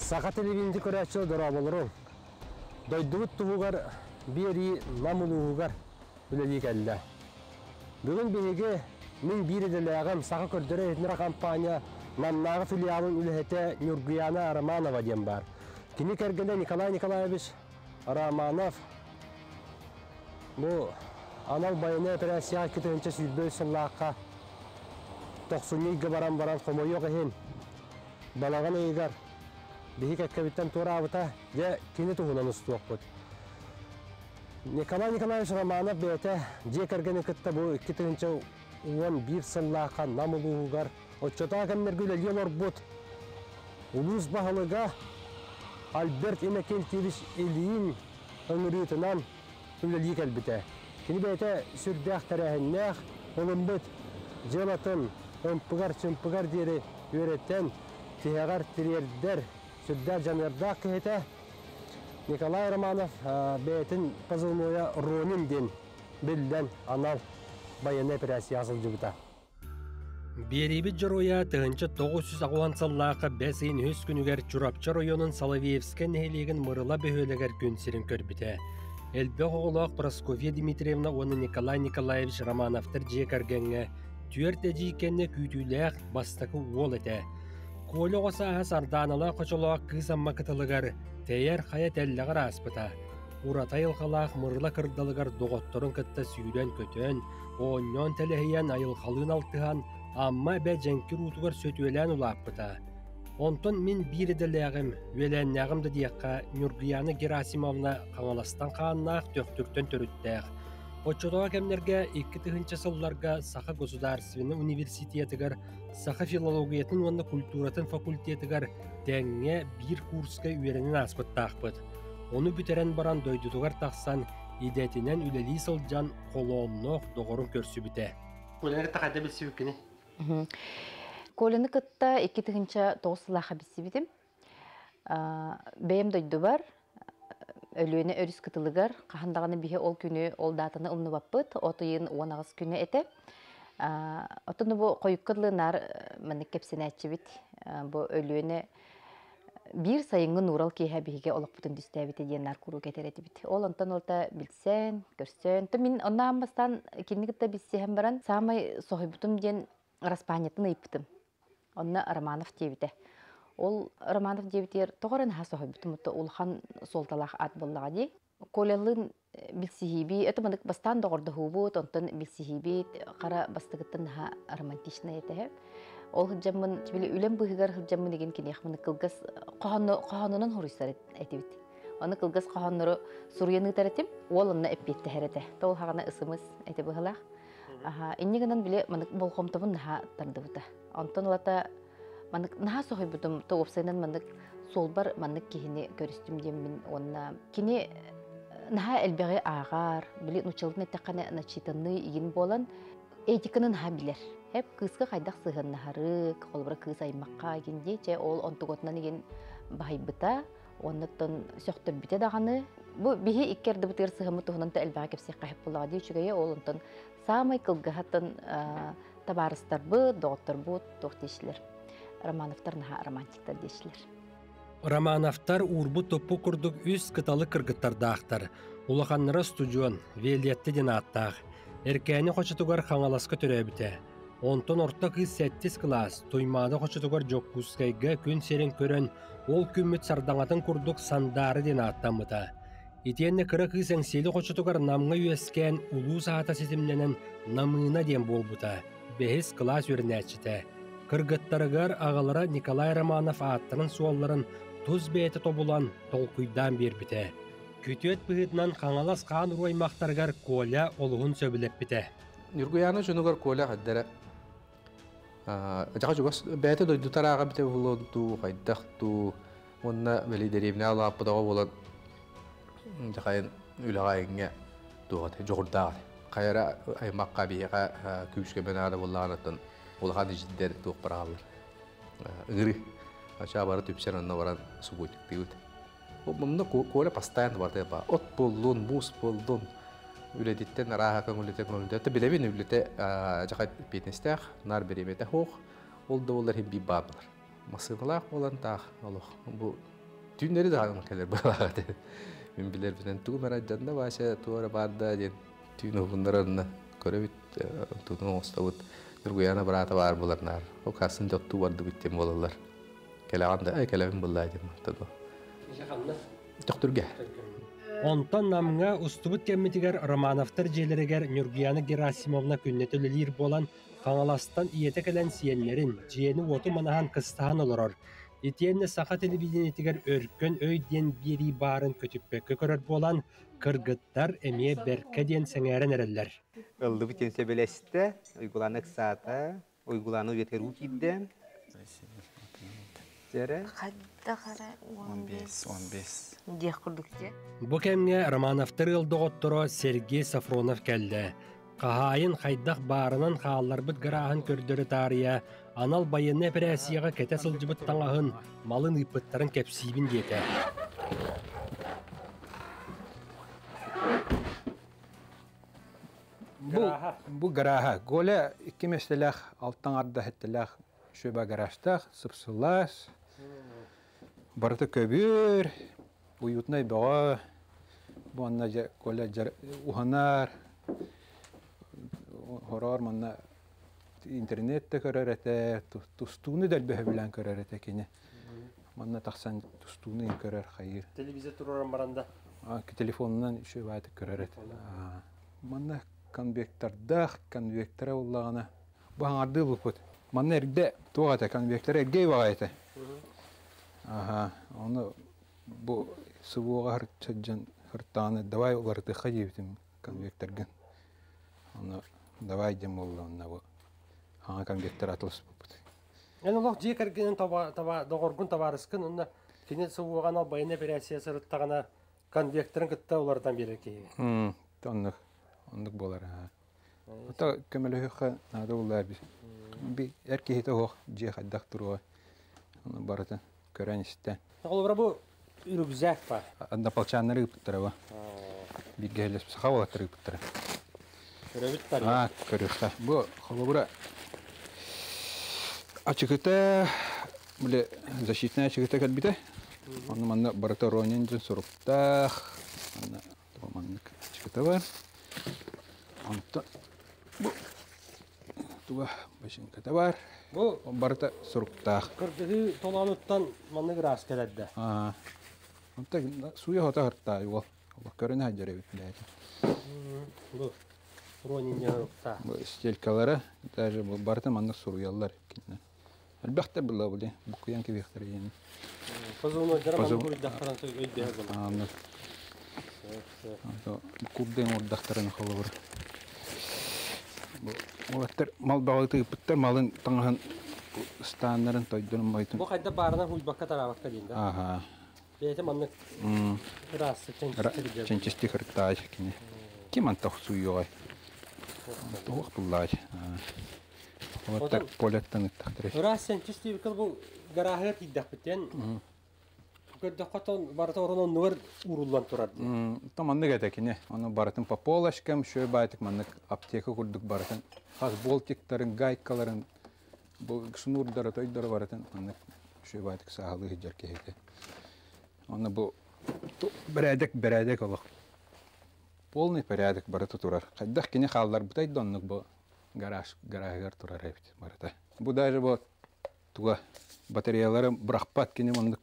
Саха телевидение көрөөччү дорооболорун. Дойдубут туһугар биэрии Нам улууһугар үлэлии кэллэ. Бүгүн биһиги мин биир идэлээҕим Саха көрдөрөр-иһитиннэрэр компания Намнааҕы филиалын үлэһитэ Ньургуяна Романова диэн баар. Кини кэргэнэ Николай Николаевич Романов бу анал байыаннай операцияҕа 2023 сыллаахха тохсунньу ыйга баран баран хомойуох иһин балаҕан ыйыгар биһи кэккэбиттэн туораабыта. Дьэ, кини туһунан устуохпут. Николай Николаевич Романов бэйэтэ дьиэ кэргэнин кытта бу 2011 сыллаахха Нам улууһугар оччотооҕу кэмнэргэ үлэлии олорбут улуус баһылыга Альберт Иннокентьевич Ильин ыҥырыытынан үлэлии кэлбитэ. Кини бэйэтэ сүрдээх тэрээһиннээх, ылыммыт дьыалатын ымпыгар-чымпыгар диэри үөрэтэн, тиһэҕэр тириэрдэр сүрдээх дьаныардаах киһитэ. Николай Романов бэйэтин позывнойа Ронин диэн биллэн анал байыаннай операцияҕа сылдьыбыта. Биэриибит дьоруойа 1990 сыллаахха бэс ыйын үһүс күнүгэр Чурапчы оройуонун Соловьевскай нэһилиэгин Мырыла бөһүөлэгэр күн сирин көрбүтэ. Элбэх оҕолоох Прасковья Дмитриевна уонна Николай Николаевич Романовтар дьиэ кэргэҥҥэ түөрт эдьиий кэннэ күүтүүлээх бастакы уол этэ. Коля оҕо сааһа сардааналаах хочолоох кыыс Амма кытылыгар тэйэр хайа тэллэҕэр ааспыта. Ураты айылҕалаах Мырыла кырдалыгар доҕотторун кытта сүүрэн-көтөн, оонньоон тэлэһийэн айылҕалыын алтыһан, Амма эбэ дьэҥкир уутугар сөтүөлээн улааппыта. Онтон мин биир идэлээҕим, үөлээннээҕим да диэххэ, Ньургуйаана Герасимовна Хаҥаластан хааннаах, Төхтүртэн төрүттээх. Оччотооҕу кэмнэргэ 2000 сылларга Саха государственнай университетыгар саха филологиятын уонна культуратын факультетыгар тэҥҥэ биир курска үөрэнэн ааспыттаахпыт. Ону бүтэрэн баран дойдутугар тахсан идэтинэн үлэлии сылдьан холоонноох доҕорун көрсүбүтэ. Коляны кытта хайда билсибиккиний? Коляны кытта 2009 сыллаахха билсибитим. Бэйэм дойдубар Өлүөнэ өрүс кытылыгар хаһан даҕаны биһи ол күнү, ол даатаны умнубаппыт. От ыйын 18 күнэ этэ. Оттон бу хойукка дылы наар маннык кэпсэнээччибит. Бу Өлүөнэ биир сайыҥҥы нуурал киэһэ биһиги олохпутун түстээбитэ диэн наар куруук этэр этибит. Ол онтон олта билсэн, көрсөн. То мин онно аан бастаан кинини кытта билсиһэн баран саамай соһуйбутум диэн Распаанньатын ыйыппытым. Онно Романов диэбитэ. Ол Романов диэбитигэр тоҕо эрэ наһаа соһуйбутум, это улахан суолталаах аат буоллаҕа дии. Колялыын билсиһиибит, это маннык бастаан доҕордоһуубут, онтон билсиһиибит хара бастакыттан наһаа романтичнай этэ. Ол сылдьаммын, били үлэм быыһыгар сылдьаммын игин киниэхэ маннык кылгас хоһоонунан хоруйсар этибит. Ону кылгас хоһооннору суруйан ыытар этим, уол онно эппиэттэһэр этэ. Ол хаҕана ысымыс этэ быһылаах. Аха, инньэ гынан били маннык болҕомтобун наһаа тардыбыта. Онтон ылата маннык наһаа соһуйбутум, то уопсайынан маннык суолбар маннык киһини көрүстүм диэммин уонна кини наһаа элбэҕи ааҕар, били нууччалытын эттэххинэ начитанный игин буолан этиканы наһаа билэр. Эп кыыска хайдах сыһыаннаһары, холобура кыыс аймахха игин дии, чэ ол онтугутунан игин баһыйбыта. Оннуттан сөхтөрбүтэ даҕаны. Бу биһи икки ардыбытыгар сыһыммыт туһунан да элбэҕи кэпсиэххэ сөп буоллаҕа дии үчүгэйэ. Ол онтон саамай кылгаһатын табаарыстарбыт, доҕотторбут туох диэчилэр. Романовтар наһаа романтиктар диэчилэр. Романовтар уурбут туппут курдук үс кыталык кыргыттардаахтар. Улаханнара устудьуон, Виолетта диэн ааттаах. Эркээни хочотугар Хаҥаласка төрөөбүтэ. Онтон орто кыыс сэттис кылаас Туймаада хочотугар Дьокуускайга күн сирин көрөн, ол күммүт сардаҥатын курдук Сандаары диэн ааттаммыта. Итиэннэ кыра кыыс Эҥсиэли хочотугар Намҥа үөскээн улуус аата ситимнэнэн Намыына диэн буолбута, бэһис кылаас үөрэнээччитэ. Кыргыттарыгар аҕалара Николай Романов ааттарын-суолларын тус бэйэтэ тобулан, толкуйдаан биэрбитэ. Күтүөт быһыытынан Хаҥалас хаан уруу аймахтарыгар Коля олуһун сөбүлэппитэ. Ньургуйаана дьонугар Коля хайдара дьаха чугас бэйэтэ дойду тарааҕа битэ буолуон дуу, хайдах дуу уонна били дэриэбинэ улааппытаҕа буолан дьахайын үлэҕэ айыҥҥа туох дьоҕурдаах хайара аймахха биһиэхэ күүскэ наада буоллаҕынаттан улахан иждэр туох барааллар ыҥырыы ачаа бары түпсэр онно баран субуотиктыыбыт. Мунна Коля постоянно барда ба от буоллун, муус буоллун үлэтиттэн арааһа көҥүлүтэ көҥүлүтэ билэбин үлэтэ жаха пиэтинэстээх наар бириэмэтэ суох ол да буоллар иһин биир баабылар массыыналаах буолан таах олох бу Түүннэри даҕаны кэлэр быһыылаах этэ. Мин билэрбинэн тугум эрэ алдьанна Вася туох эрэ баар даа диэн түүн уһугуннарарына көрөбүт, тутун оҥостобут. Ньургуйаана быраата баар буолар наар. Ол хассын дьоттуу бардыбыт диэн буолаллар. Кэлэҕин да, эй кэлэбин буллаа диэн мантан. Төхтүргэ. Онтон Намҥа устубут кэммитигэр Романовтар дьиэлэригэр Ньургуйаана Герасимовна күннэтэ үлэлиир буолан, Хаҥаластан ийэтэ кэлэн сиэннэрин, дьиэни-уоту манаһан кыстаһан олорор. Итиэннэ саха телевидениетигэр Өркөн өй диэн биэрии баарын көтүппэккэ көрөр буолан, кыргыттар эмиэ бэркэ диэн сэҥээрэн эрэллэр. Ыллыбыт диэн сөбүлэстэ, Уйгулаана ыксаата, Уйгулаана үйэтигэр уу киирдэ. Дьэрэ. Хайдах эрэ 15, 15. Диэх курдук дии. Бу кэмҥэ Романовтар ыал доҕотторо Сергей Сафронов кэллэ. Хаһаайын хайдах баарынан хаалларбыт гарааһын көрдөрө таарыйа, анал байыаннай эпэрээссийэҕэ кэтэ сылдьыбыт таҥаһын, малын ыыппыттарын кэпсиибин диэтэ. Бу, бу гарааһа. Голя икки миэстэлээх, алтан арда сэттэлээх шөбө гаражтаах, сыпсылаас, барыта көбүөр, уютнай бөҕө. Бу онно дьэ Коля дьар уһанар, хороор манна интернет да көрөр этэ, тустууну да элбэһэ билэн көрөр этэ кини. Манна тахсан тустууну көрөр хайыыр. Телевизор туруоран баран да? Телефонунан үчүгэй көрөр этэ. Манна конвектордаах, конвектора буллаҕына бу хаҥардыы булпут. Манна эрдэ туох этэ, конвектор эргэй баҕа этэ. Аха, ону бу субуоҕа сылдьан хыртааны давай уларытыахха диэбитим конвекторгын. Ону давай диэн буолла онно бу хаҥа конвектор атылыспыппыт. Эн олох дьиэ кэргэнин доҕоргун табаарыскын онно кини субуоҕа анал байыаннай эпэрээссийэ сырыттаҕына конвекторын кытта уларытан биэрэр киһи. Оннук, оннук буолар. Ото көмөлөһүөххэ наада буолла би эр киһитэ оһох дьиэ хайдах туруо барытын көрөн истэн. Холобура бу рюкзак ба. Однополчаннары ыыппыттара ба. Бииргэ элэс саха уолаттары ыыппыттара. Көрөбүт бар. А, көрүөххэ. Бу холобура ачыкыта бile защитная ачыкыта кэлбитэ. Онно манна барыта Ронин дьон суруктаах. Манна маннык ачыкыта бар. Онтон бу туга бачыҥката бар. Бу барыта суруктаах. Кыргыһыы толоонуттан маннык ыраас кэлэрдэ. Онтон сууйа хото хартаай уол. Көрүнэ сылдьар эбит бэйэтэ. Бу Ронин диэн суруктаах. Бу стелькалара даже барыта маннык суруйаллар кинилэр. Элбэхтэр буолла били буккуйан кэбиэхтэрэ диэн. Позывнойдара маннык уруйдахтаран өйдөһөр буолла. Курдайын уурдахтарын холобур. Уолаттар мал баҕа ыыппыттар малын таҥаһын ыстааннарын тойдорун мойтун. Бу хайда баарынан хуйбакка тараабакка диэн да. Аха. Бэйэтэ маннык ыраастык чэнчистик Чэнчистик хырыктаай кини. Ким антах суйуоҕай? Туох буллаай? Уолаттар полеттан ыттахтара. Ыраас чэнчис диэбиккэ бу гарааһыгар тиийдэхпиттэн көрдөххө тон барыта орон оннугар ууруллан турар дии. То маннык этэ кини. Ону барытын по полочкам, шөй баайтык маннык аптека курдук барытын хас болтиктарын, гайкаларын, бу шнурдары, тойдору барытын маннык шөй баайтык сааһылыы сылдьар киһи. Онно бу бэрээдэк бэрээдэк олох. Полный порядок барыта турар. Хайдах кини хаалларбытай да оннук бу гараж гаражыгар турар эбит барыта. Бу даже бу туга батареялары бырахпат кини маннык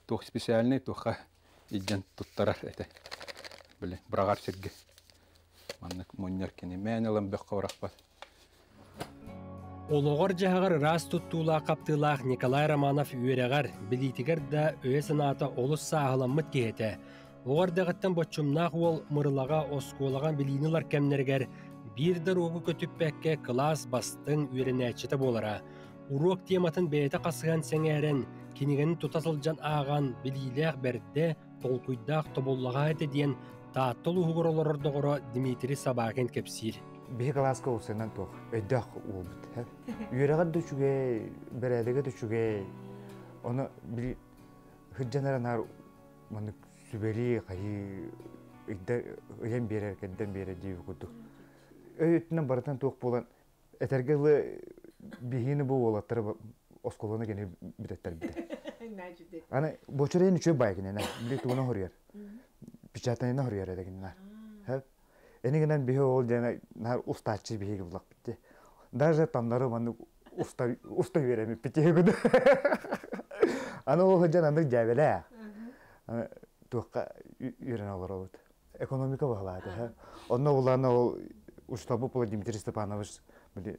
туох специальный туохха илдьэн туттарар этэ. Били быраҕар сиргэ. Маннык мунньар кини мээн ылан бөххө бырахпат. Олоҕор-дьаһаҕар ыраас туттуулаах-хаптыылаах Николай Романов үөрэҕэр, билиитигэр да өйө-санаата олус сааһыламмыт киһи этэ. Оҕо эрдэҕиттэн боччумнаах уол Мырылаҕа оскуолаҕа билиини ылар кэмнэригэр биир да уруогу көтүппэккэ кылаас бастыҥ үөрэнээччитэ буолара. Уруок тематын бэйэтэ хасыһан сэҥээрэн, кинигэни тута сылдьан ааҕан, билиилээх бэрдэ, толкуйдаах тобуллаҕа этэ диэн Таатта улууһугар олорор доҕоро Дмитрий Собакин кэпсиир. Биһи кылааска улсанан туох өйдөөх уолбут. Үөрэҕэр да үчүгэй, бэрээдэгэ да үчүгэй. Ону били сылдьан наар маннык сүбэлии хайыы ыйан биэрэр, кэрдэн биэрэр диэбит курдук. Өй өттүнэн барытын туох буолан этэргэ дылы биһиини бу уолаттары оскуоланы кини бүтэттэрбитэ. Аны бочурайын үчүгэй баай кинини. Били тугуна хоруйар. Печатанына хоруйар этэ кинилэр. Хөп. Эни гынан биһи ол диэн наар устааччы биһиги буллахпыт. Даже тамнары маннык уста уста үөрэммиппит диэбит. Аны ол сылдьан аннык дьээбэлээх. Аны туохха үөрэнэ олоробут. Экономика баһылаата. Онно булаана ол учтабы Владимир Степанович били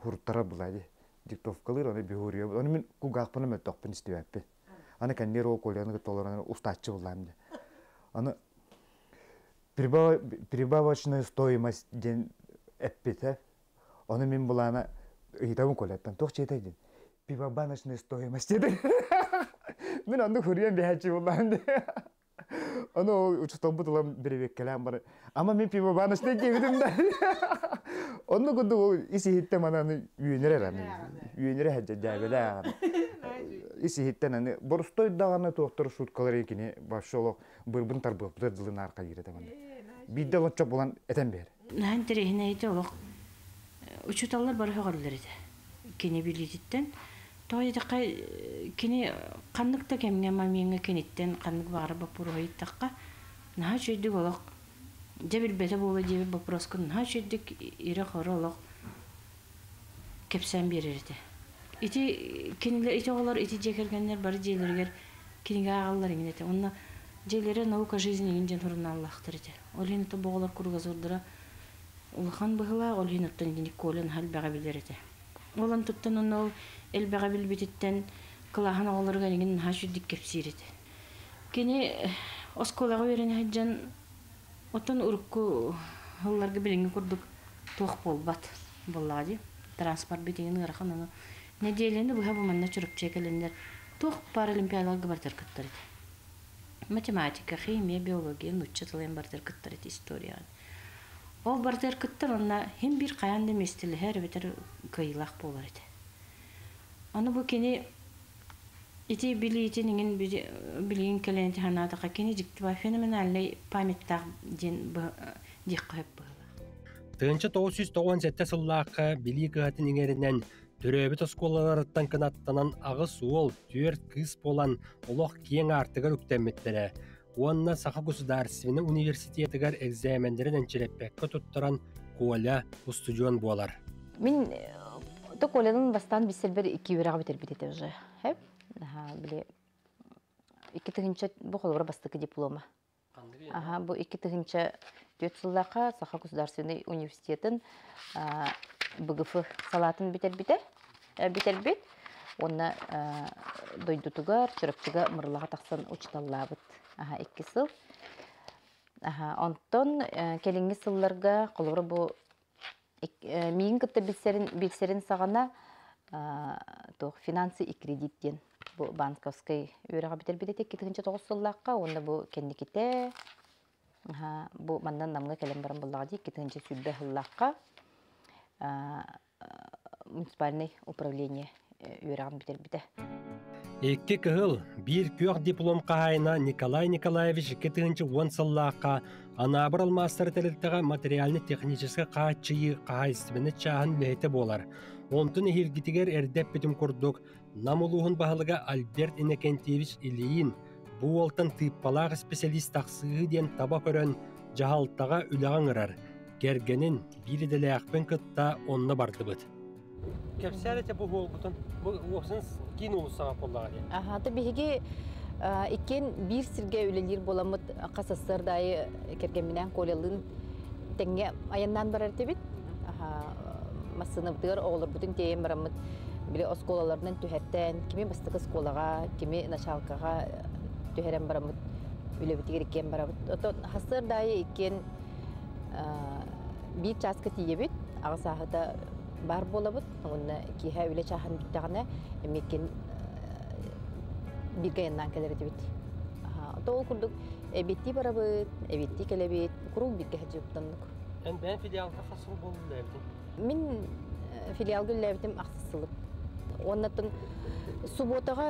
хуруттара була ди диктовкалыыр оны биһуруйа оны мин кулгаахпына мөлтөхпүн истибэппин. Аны кэннир ол Коляны кытта олорон устааччы буллаам ди. Аны прибавочная стоимость диэн эппитэ. Ону мин булаана ыйытабын Коляттан туох чиэтэй диэн. Пивобаночная стоимость диэн. Мин оннук хуруйан биһээччи буллаам ди. Ону ол учууталбыт ылан бирибиэккэлээн баран, ама мин пивобаночнай диэбитим да. Онну курдук ол ис иһиттэн мананы үөнэр эрэ үөнэрэ сылдьар дьээбэлээх ис иһиттэн аны борустой даҕаны туохтар шуткалары кини вообще олох бырбын тарбыаппытар дылы наар хайыыр этэ манна. Биирдэ олоччо булан этэн биэр. Наһаа интэриэһинэй олох учууталлар бары сөҕөллөр этэ. Кини билиититтэн. Тоҕо диэтэххэ, кини ханнык да кэмҥэ момеҥҥа киниттэн ханнык баҕарар боппуруоһу ыйыттахха, наһаа үчүгэйдик олох дьэ билбэтэ буолуо диэбит боппуруоскун наһаа үчүгэйдик ирэ-хоро олох кэпсээн биэрэр этэ. Ити кинилэр ити оҕолор ити дьиэ кэргэннэр бары дьиэлэригэр кинигэ ааҕаллар иҥин этэ. Онно дьиэлэрэ «Наука жизни» иҥин диэн сурунааллаахтар этэ. Ол иһин ото бу оҕолор кругозордара улахан быһыылаах, ол иһин оттон итинник Коля наһаа элбэҕи билэр этэ. Ол онтуттан уонна ол элбэҕи билбититтэн кылааһын оҕолоругар эҥин наһаа үчүгдүк кэпсиир этэ. Кини оскуолаҕа үөрэнэ сылдьан оттон урукку сылларга билиҥҥи курдук туох буолбат буоллаҕа дии. Транспорт бүтүнүн ыарахан ону нэдиэлэни быһа бу манна Чурапчыга кэлэннэр туох баар олимпиадаларга барытыгар кыттар этэ. Математика, химия, биология, нуучча тылын барытыгар кыттар этэ историяҕа. Ол барытыгар кыттар уонна син биир хайаан да миэстэлэһэр эбэтэр кыайыылаах буолар этэ. Аны бу кини ити билиитин иҥин билигин кэлэн ити санаатахха кини дьикти феноменальный памяттаах диэн диэххэ сөп быһыылаах. 1997 сыллаахха билии кыһатын иҥэринэн төрөөбүт оскуолаларыттан кынаттанан аҕыс уол, түөрт кыыс буолан олох киэҥ аартыгар үктэммиттэрэ уонна Саха государственнай университетыгар экзаменнэрин энчирэппэккэ туттаран Коля устудьуон буолар. Мин то Колянын бастаан билсэрбэр икки үөрэҕи бүтэрбит этэ уже. Хэп. Били 2 тыһыынча бу холобура бастакы диплома. Аха, бу 2004 сыллаахха Саха государственный университетын БГФ салаатын бүтэрбитэ, бүтэрбит. Уонна дойдутугар Чурапчыга Мырылаҕа тахсан учууталлаабыт. Аха, 2 сыл. Аха, онтон кэлиҥҥи сылларга холобура бу миигин кытта билсэрин, билсэрин саҕана туох финансы и кредит диэн бу банковскай үөрэҕи бүтэрбит этэ 2009 сыллаахха уонна бу кэнникитэ бу манна Намҥа кэлэн баран буоллаҕа дии 2020 сыллаахха муниципальный управление үөрэҕин бүтэрбитэ. Икки кыһыл, биир күөх диплом хаһаайына Николай Николаевич 2010 сыллаахха Анаабыр алмаастары тэрилтэҕэ материально-техническэй хааччыйыы хаһаайыстыбаннай чааһын үлэһитэ буолар. Онтун эһиилгитигэр эрдэ эппитим курдук, Нам улууһун баһылыга Альберт Иннокентьевич Ильин бу уолтан тыыппалаах исписэлиис тахсыыһы диэн таба көрөн, дьаһалтаҕа үлэҕэ ыҥырар. Кэргэнин, биир идэлээхпин кытта онно бардыбыт. Кэпсээр этэ бу буолбутун. Бу уопсан киин уулуссаҕа буоллаҕа дии. Аха, то биһиги иккиэн биир сиргэ үлэлиир буоламмыт хас сарсыарда кэргэмминээн Колялыын тэҥҥэ айаннаан барар этибит. Массыынабытыгар оҕолорбутун тиэйэн бараммыт били оскуолаларынан түһэртэн кими бастакы оскуолаҕа, кими началкаҕа түһэрэн бараммыт үлэбитигэр иккиэн барабыт. Оттон сарсыарда аайы иккиэн биир чааска тиийэбит, аҕыс ааһыта баар буолабыт. Уонна киэһэ үлэ чааһын бүттэҕинэ эмиэ иккиэн бииргэ айаннаан кэлэр этибит. Ол курдук эбиэттии барабыт, эбиэттии кэлэбит, куруук бииргэ сылдьыбыттаннык. Эн бэйэн филиалга хас сыл буоллун үлэлээбитиҥ? Мин филиалга үлэлээбитим ахсыс сылым. Уоннаттан субуотаҕа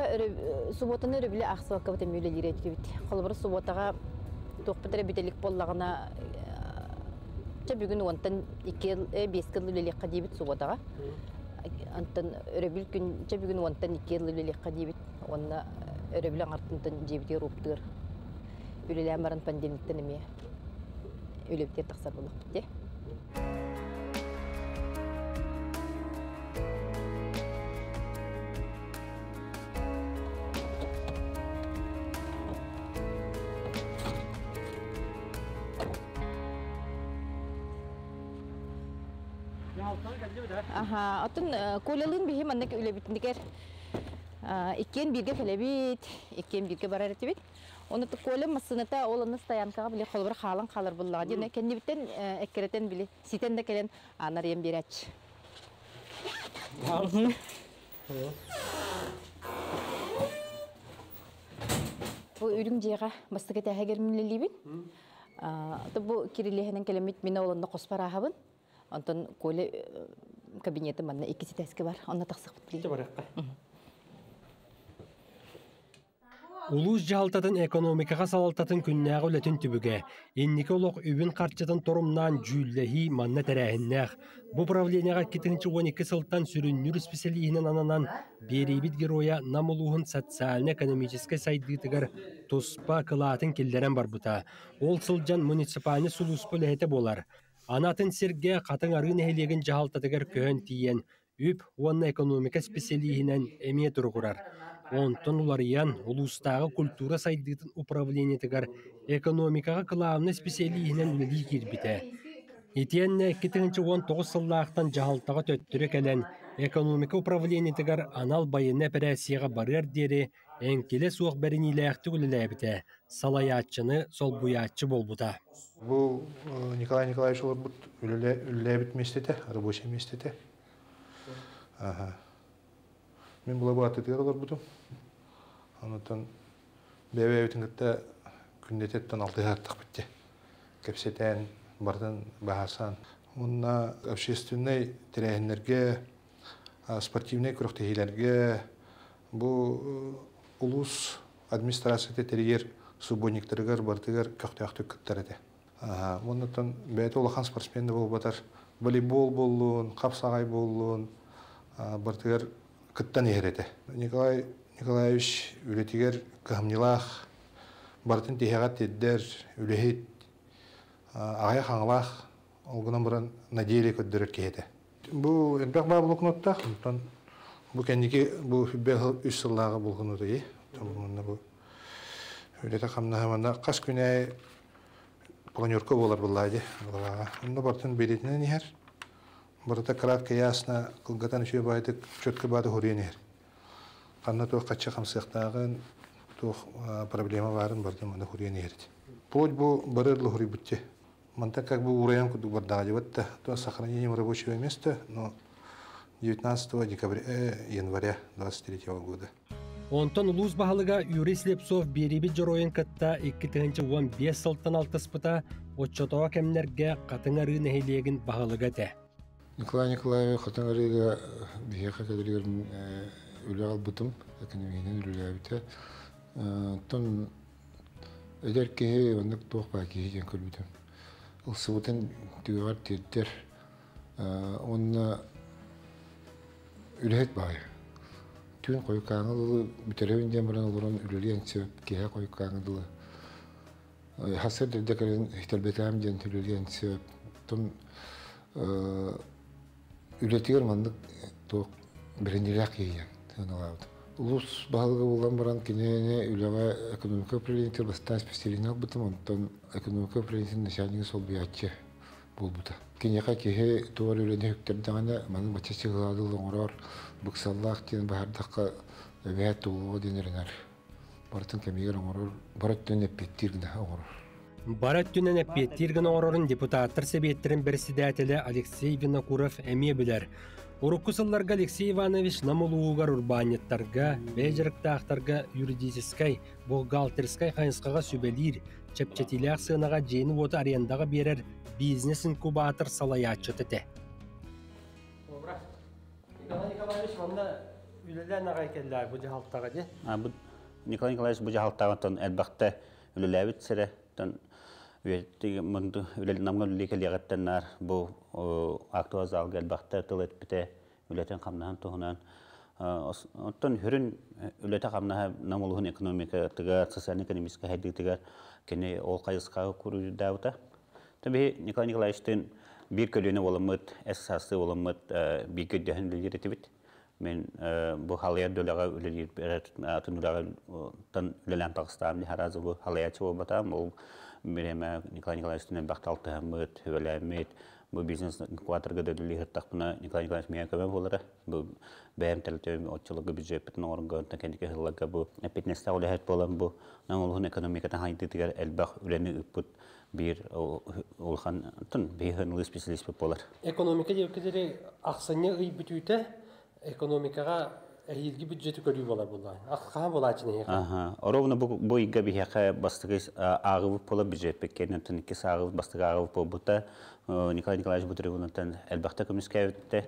субуотаны өрөбүлү аахсыбаккабыт эмиэ үлэлиир этибит. Холобура субуотаҕа туохпут эрэ бүтэлик буоллаҕына чэ бүгүн уонтан икки биэскэ дылы үлэлиэххэ диибит субуотаҕа. Онтон өрөбүл күн чэ бүгүн уонтан икки дылы үлэлиэххэ диибит. Уонна өрөбүл аҥартынтан дьиэбитигэр уптугар үлэлээн баран понедельниктан эмиэ үлэбитигэр тахсар буоллахпыт дии. Аха, оттон Колялыын биһи маннык үлэбитинигэр иккиэн бииргэ кэлэбит, иккиэн бииргэ барар этибит. Оны Коля массыыната ол онно стоянкаҕа били холобур хаалан хаалар буллаҕа диэн кэннибиттэн эккирэтэн били ситэн да кэлэн аанарыйан биэрээччи. Бу үрүҥ дьиэҕэ бастакы этээһигэр үлэлиибин. Бу кирилиэһинэн кэлэммит мин ол онно хоспор ааһабын. Онтон Коля кабинеты манна икки ситээскэ бар. Онно тахсыахпыт билигин. Улуус дьаһалтатын экономикаҕа салалтатын күннээҕи үлэтин түбүгэ, инники олох үбүн-харчытын торумнаан дьүүллэһии манна тэрээһиннээх. Бу управлениеҕа 2012 сылтан сүрүннүүр исписэлииһинэн ананан, биэриибит геройа Нам улууһун социально-экономическай сайдыытыгар туспа кылаатын киллэрэн барбыта. Ол сылдьан муниципальнай сулууспа үлэһитэ буолар. Аны атын сиргэ Хатыҥ Арыы нэһилиэгин дьаһалтатыгар көһөн тиийэн, үп уонна экономика исписэлииһинэн эмиэ туругурар. Онтон уларыйан, улуустааҕы культура сайдыытын управлениетыгар экономикаҕа кылаабынай исписэлииһинэн үлэлии киирбитэ. Итиэннэ 2019 сыллаахтан дьаһалтаҕа төттөрү кэлэн, экономика управлениетыгар анал байыаннай эпэрээссийэҕэ барыар диэри эҥкилэ суох бэриниилээхтик үлэлээбитэ, салайааччыны солбуйааччы буолбута. Бу Николай Николаевич олорбут үлэлээбит миэстэтэ, рабочай миэстэтэ. Аха. Мин була аттытыгар олорбутум. Онтон бэйэ-бэйэбитин кытта күннэтиттэн алтыһааттахпыт дии. Кэпсэтэн, барытын баһаасан. Уонна общественнай тэрээһиннэргэ, спортивнай күрэхтэһиилэргэ бу улуус администрацията тэрийэр субботниктарыгар барытыгар көхтөөхтүк кыттар этэ. Оннуттан бэйэтэ улахан спортсмен да буолбатар, волейбол буоллун, хапсаҕай буоллун, барытыгар кыттан иһэр этэ. Николай Николаевич үлэтигэр кыһамньылаах, барытын тиһэҕэр тиэрдэр, үлэһит, аҕыйах аҥалаах, ол гынан баран на деле көрдөрөр киһи этэ. Бу элбэх баа блокноттаах, онтон бу кэнники бу үс сыллааҕы блокноту манна бу үлэтэ хамнаһа манна хас күн аайы планерка буолар буоллаа дии главаҕа. Онно барытын бэлиэтинэн иһэр. Барыта кратко ясно кылгатан үчүгэй баайдык четко баады хоруйан иһэр. Ханна туох хаччы хамсыахтааҕын, туох проблема баарын барытын манна хоруйан иһэр. Вплоть бу бары лоһуруйбут Мантан как бы урайан курдук бардаҕа дебат да, то сохранением рабочего места, но 19 декабря, января 23 года. Онтон улуус баһылыга Юрий Слепцов биэриибит дьоруойун кытта 2015 сылтан алтыспыта, оччотооҕу кэмнэргэ Хатыҥ Арыы нэһилиэгин баһылыга этэ. Николай Николаевич Хатыҥ Арыыга биһиэхэ кэлэригэр үлэ албытым, экономиһинэн үлэлээбитэ. Оттон Эдэр киһи оннук туох баар киһи диэн көрбүтүм. Ылсыбытын түгэҕэр тиэрдэр уонна үлэһит баҕайы. Түүн хойукааҥы дылы бүтэрэбин диэн баран олорон үлэлиэн сөп, киэһэ хойукааҥы дылы. Сарсыарда эрдэ кэлэн иһитэрбэтээм диэн үлэлиэн сөп. Оттон үлэтигэр маннык туох бэриниилээх киһи диэн сыаналаабытым. Улуус баһылыга буолан баран кинини үлэҕэ экономика управлениетыгар бастаан специалиһын ылбытым, онтон экономика управлениетын начальнига солбуйааччы буолбута. Киниэхэ киһи туох эрэ үлэни үктэрдэҕинэ, маны бачча чыгылаадыл оҥороор, быксаллаах диэн баһардахха эбээт туолуо диэн эрэнэр. Барытын кэмигэр оҥорор, бары өттүнэн эппиэттиир гына оҥорор. Бары өттүнэн эппиэттиир гына оҥорорун депутаттар сэбиэттэрин бэрэссэдээтэлэ Алексей Винокуров эмиэ билэр. Урукку сылларга Алексей Иванович Нам улууһугар урбаанньыттарга, бэйэ дьарыктаахтарга юридическай, бухгалтерскай хайысхаҕа сүбэлиир, чэпчэтиилээх сыанаҕа дьиэни-уоту арендаҕа биэрэр бизнес-инкубатор салайааччыта этэ. Николай Николаевич манна үлэлээн аҕай кэллээ бу дьаһалтаҕа дии. Бу Николай Николаевич бу дьаһалтаҕа элбэхтэ үлэлээбит сирэ. Намҥа үлэлии кэлиэҕиттэн наар бу актовый залга элбэхтэ тыл эппитэ, үлэтин хамнаһын туһунан. Оттон хүрүн үлэтэ хамнаһа Нам улууһун экономикатыгар, социально-экономическай сайдыытыгар кини ол хайысхаҕа куруйдаабыта. Биһи Николай Николаевичтыын биир көлүөнэ буоламмыт, эс саастыы буоламмыт бииргэ өйдөһөн үлэлиир этибит. Мин бу халыйар үлэҕэ үлэлиир атын үлэҕэ үлэлээн таҕыстаам дии араас бу халыйааччы буолбатаҕым. Ол бириэмэ Николай Николаевичтыын элбэхтэ алтыһаммыт, сүбэлээммит, бу бизнес инкубаторга да үлэлии сырыттахпына Николай Николаевич миэхэ көмө буолара. Бу бэйэм тэрилтэбин оччолорго бюджеппитин оҥорорго, онтон кэнники сылларга бу эппиэтинэстээх үлэһит буолан бу Нам улууһун экономикатын хайдыытыгар элбэх үлэни ыыппыт биир улахан биир ханылыы специалист буолар. Экономика диэбиккитири ахсынньы ый бүтүүтэ экономикаҕа эһиилги бюджети көрүү буолар буолла. Хаһан буолааччы нэһиэхэ? Аха. Ровно бу бу ыйга биһиэхэ бастакы ааҕыбыт буолар бюджеппит кэнниттэн иккис ааҕыбыт бастакы ааҕыбыт буолбута. Николай Николаевич Бутревунаттан элбэхтэ көмүскээбиттэ.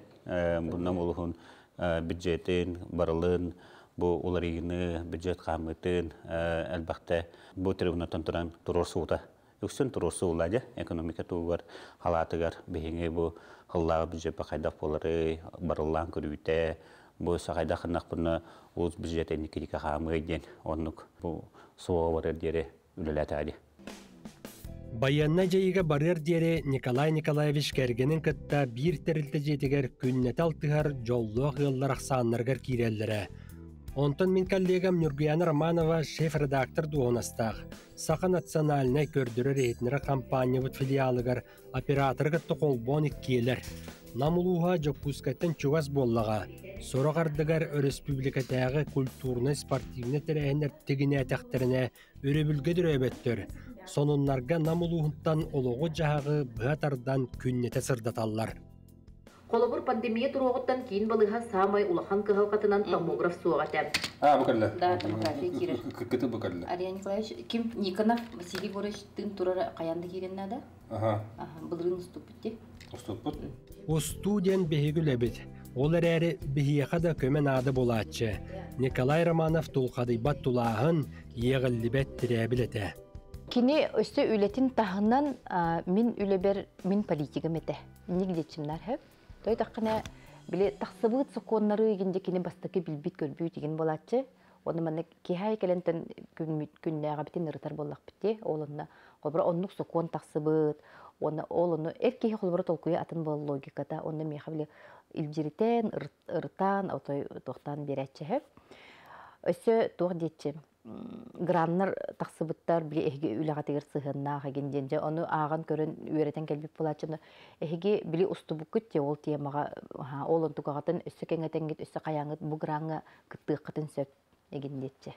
Буннам улуһун бюджетин, барылын, бу уларыйыыны, бюджет хаамыытын элбэхтэ бу трибунаттан туран туруорсубута. Үксүн туруорсуулаа дьэ, экономика туһугар, халаатыгар биһиги бу хыллааҕы бюджеппэ хайдах буоларый, барыллаан көрүүтэ, бу өссө хайдах гыннахпына улуус бюджета инникитикэ хаамыай диэн оннук бу суоҕа барар диэри үлэлээтэҕэ дии. Байыаннай дьайыыга барыар диэри Николай Николаевич кэргэнин кытта биир тэрилтэ дьиэтигэр күннэтэ алтыһар дьоллоох ыаллар ахсааннарыгар киирэллэрэ. Онтон мин коллегам Ньургуйаана Романова шеф-редактор дуоһунастаах Саха национальнай көрдөрөр-иһитиннэрэр хампаанньабыт филиалыгар операторы кытта холбоон иккиэлэр. Нам улууһа Дьокуускайтан чугас буоллаҕа. Сорох ардыгар өрөспүүбүлүкэтээҕи культурнай-спортивнай тэрээһиннэр тигинээтэхтэринэ өрөбүлгэ төрөөбөттөр. Сонуннарга Нам улууһуттан олоҕу-дьаһаҕы быһа тардан күннэтэ сырдаталлар. Холобур, пандемия туруоҕуттан киин балыыһа саамай улахан кыһалҕатынан томограф суох этэ. А, бу кэллэ. Да, томография киирэр. Кытыл бу кэллэ. Ариан Николаевич, ким Никонов Василий Егорович тыын турара хайаан да киирэн наада? Аха. Аха, былырыын уступпут дии. Уступпут. Устуу диэн биһиги үлэбит. Ол эрээри биһиэхэ да көмө наада буолааччы. Николай Романов тулхадыйбат тулааһын, иэҕиллибэт тирээбил этэ. Кини өссө үлэтин таһынан мин үлэбэр мин политигым этэ. Инник диэччимнар хөп. Той таххына били тахсыбыт сокуоннары игин кини бастакы билбит көрбүт игин буолааччы. Оны манна киһай кэлентен күннээҕэбитин ырытар буоллахпыт дии. Ол онно холобура оннук сокуон тахсыбыт. Уонна ол ону эр киһи холобура толкуйа атын буол логиката. Онно миэхэ били илдьиритэн, ырытан, отой туохтаан биэрээччи сөп. Өссө туох диэччи граннар тахсыбыттар били эһиги үлэҕитигэр сыһыаннаах эгин диэн дьэ ону ааҕан көрөн үөрэтэн кэлбит буолааччыны эһиги били устубуккут те ол темаҕа ол онтукаҕытын өссө кэҥэтэҥҥит өссө хайааҥҥыт бу граҥҥа кыттыаххытын сөп эгин диэччи.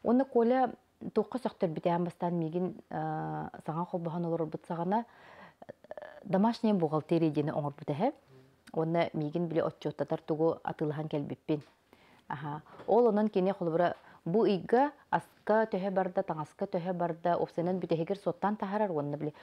Уонна Коля туохха сөхтөрбүтээн бастаан миигин саҥа холбоһон олорорбут саҕана домашняя бухгалтерия диэни оҥорбут эһэ. Уонна миигин били отчуоттатар тугу атыылаһан кэлбиппин. Аха. Ол онон кини холобура бу ыйга аска төһө барда, таҥаска төһө барда, уопсайынан бүтэһигэр суоттаан таһаарар уонна били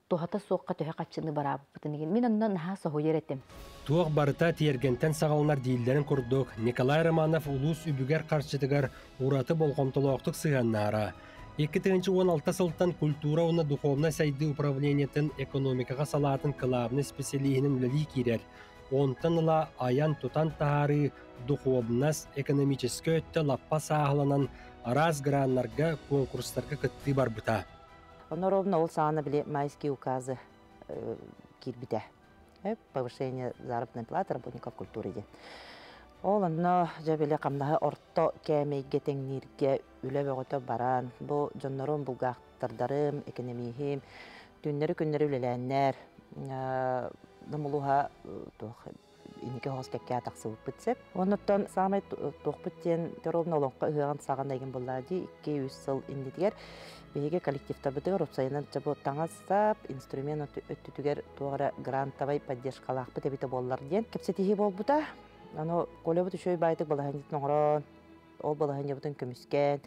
туһата суохха төһө хаччыны бараабыппытын иһин мин онно наһаа соһуйар этим. Туох барыта тиэргэнтэн саҕаланар дииллэрин курдук, Николай Романов улуус үбүгэр-харчытыгар ураты болҕомтолоохтук сыһыаннаһара. 2016 сылтан культура уонна духовнай сайдыы управлениетын экономикаҕа салаатын кылаабынай специалиһинэн үлэлии киирэр. Онтон ыла айан-тутан таһаарыы духуобунас экономическай өттө лаппа сааһыланан араас граннарга, конкурстарга кыттыы барбыта. Онно ровно ол саҕана били майские указы киирбитэ. Повышение заработной платы работников культуры диэн. Ол онно дьэ били хамнаһы орто кээмэйгэ тэҥнииргэ үлэ бөҕөтө баран, бу дьоннорум, булгаахтардарым, экэнэмииһим түүннэри-күннэри үлэлээннэр, намулуһа туох инники оһоҕос кэккэ тахсыбыппыт сөп. Оннуттан саамай туохпут диэн ровно олоҥхо ыһыаҕын саҕана игин буллаа дии 2-3 сыл иннитигэр биһиги коллективтарбытыгар уопсайынан дьэ бу таҥас-сап, инструмент өттүтүгэр туох эрэ грантовай поддержкалаахпыт эбитэ буоллар диэн кэпсэтиһии буолбута. Аны Колябыт үчүгэй баайтык балаһыанньатын оҥорон, ол балаһыанньабытын көмүскээн,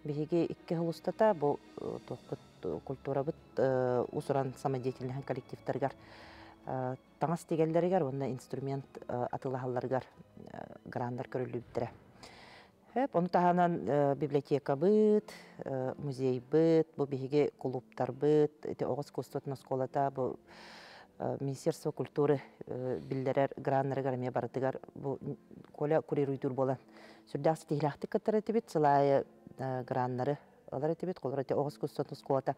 биһиги икки сыл устата бу туохпут культурабыт уус-уран самодеятельноһын коллективтарыгар таҥас тигэллэригэр уонна инструмент атыылаһалларыгар граннар көрүллүбүттэрэ. Хөп, ону таһынан библиотекабыт, музейбыт, бу биһиги кулууптарбыт, ити оҕо искусствотын оскуолата бу Министерство культуры биллэрэр граннарыгар эмиэ барытыгар бу Коля курируйдуур буолан сүрдээх ситиһиилээхтик кыттар этибит. Сыл аайы граннары ылар этибит. Холобура ити оҕус кустан оскуолата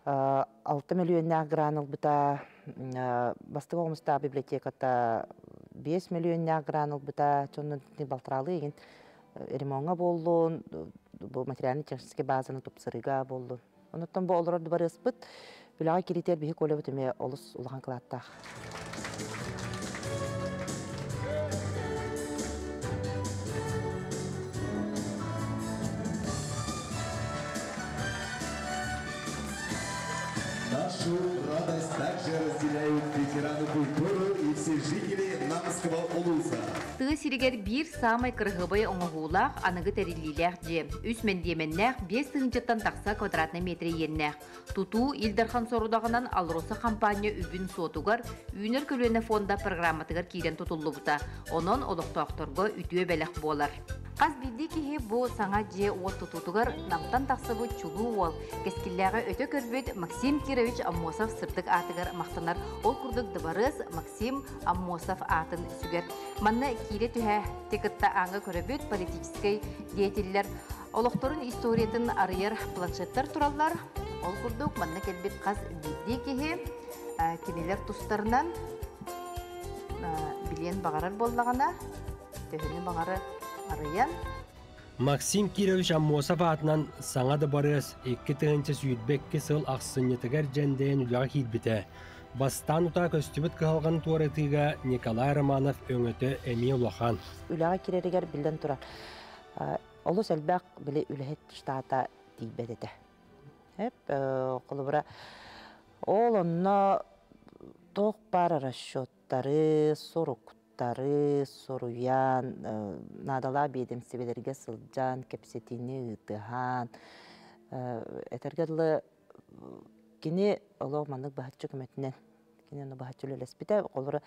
6 мөлүйүөннээх гран ылбыта, бастакы оҕомустаах библиотеката 5 мөлүйүөннээх гран ылбыта, дьоннон балтараалыы игин ремоҥҥа буоллун, бу материально-техническэй базаны тупсарыыга буоллун. Онуттан бу олорор дыбарыаспыт үлэҕэ кииритигэр биһи Колябыт эмиэ олус улахан кылааттаах. Нашу радость также разделяют ветераны культуры и все жители Намского улуса. Тыа сиригэр биир саамай кыраһыабай оҥоһуулаах, аныгы тэриллиилээх дьиэ. Үс мэндиэмэннээх, 5 тыһыынчаттан тахса квадратнай метр иэннээх. Тутуу Ил Дархан сорудаҕынан АЛРОСА хампаанньа үбүн суотугар Үүнэр көлүөнэ фонда программатыгар киирэн тутуллубута. Онон олохтоохторго үтүө бэлэх буолар. Хас биирдии киһи бу саҥа дьиэ-уот тутуутугар Намтан тахсыбыт чулуу уол, кэскиллээҕи өтө көрбүт Максим Кирович Аммосов сырдык аатыгар махтанар. Ол курдук дыбарыас Максим Аммосов аатын сүгэр. Манна киирэ түһэ кытта ааҥҥа көрөбүт политическай деятеллэр олохторун историятын арыйар планшеттар тураллар. Ол курдук манна кэлбит хас биирдии киһи кинилэр тустарынан билиэн баҕарар буоллаҕына, төһөнү баҕары арыйан. Максим Кирович Аммосов аатынан саҥа дыбарыас 2022 сыл ахсынньытыгар дьэндэйэн үлэҕэ киирбитэ. Бастаан утаа көстүбүт кыһалҕаны туоратыыга Николай Романов өҥөтө эмиэ улахан. Үлэҕэ киирэригэр биллэн турар, олус элбэх били үлэһит штата тиийбэт этэ. Эп холобура ол онно туох баар расчеттары, суруктары суруйан, наадалаах биэдэмсибэлэргэ сылдьан, кэпсэтиини ыытыһан, этэргэ дылы кини олох маннык баһаччы көмөтүнэн кини ону баһаччы үлэлэспитэ. Холобура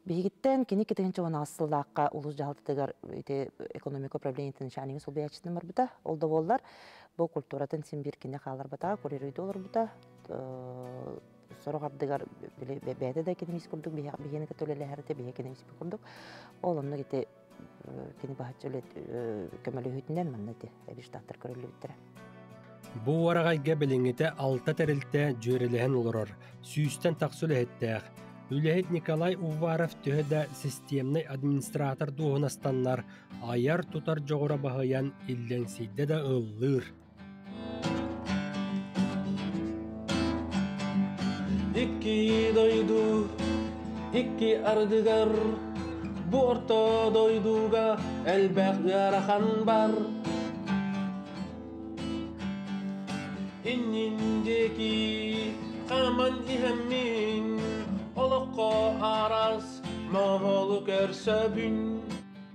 биһигиттэн кини 2016 сыллаахха улуус дьаһалтатыгар ити экономика управлениетын начальнигын солбуйааччытынан барбыта. Ол да буоллар бу культуратын син биир кини хааларбата, курируйда олорбута. Сорох ардыгар бэйэтэ да экономист курдук биһиэни кытта үлэлэһэр этэ, биһи экономист курдук. Ол онно ити кини баһаччы көмөлөһүүтүнэн манна ити эбии штаттар көрүллүбүттэрэ. Бу уораҕайга билиҥҥитэ алта тэрилтэ дьүөрэлэһэн олорор, сүүстэн тахса үлэһиттээх. Үлэһит Николай Уваров төһө да системнай администратор дуоһунастаннар, айар-тутар дьоҕура баһыйан иллэҥсийдэ да ыллыыр. Икки дойду икки ардыгар бу орто дойдуга элбэх ыарахан бар. Иннин диэки хааман иһэммин олоххо араас моһолу көрсөбүн.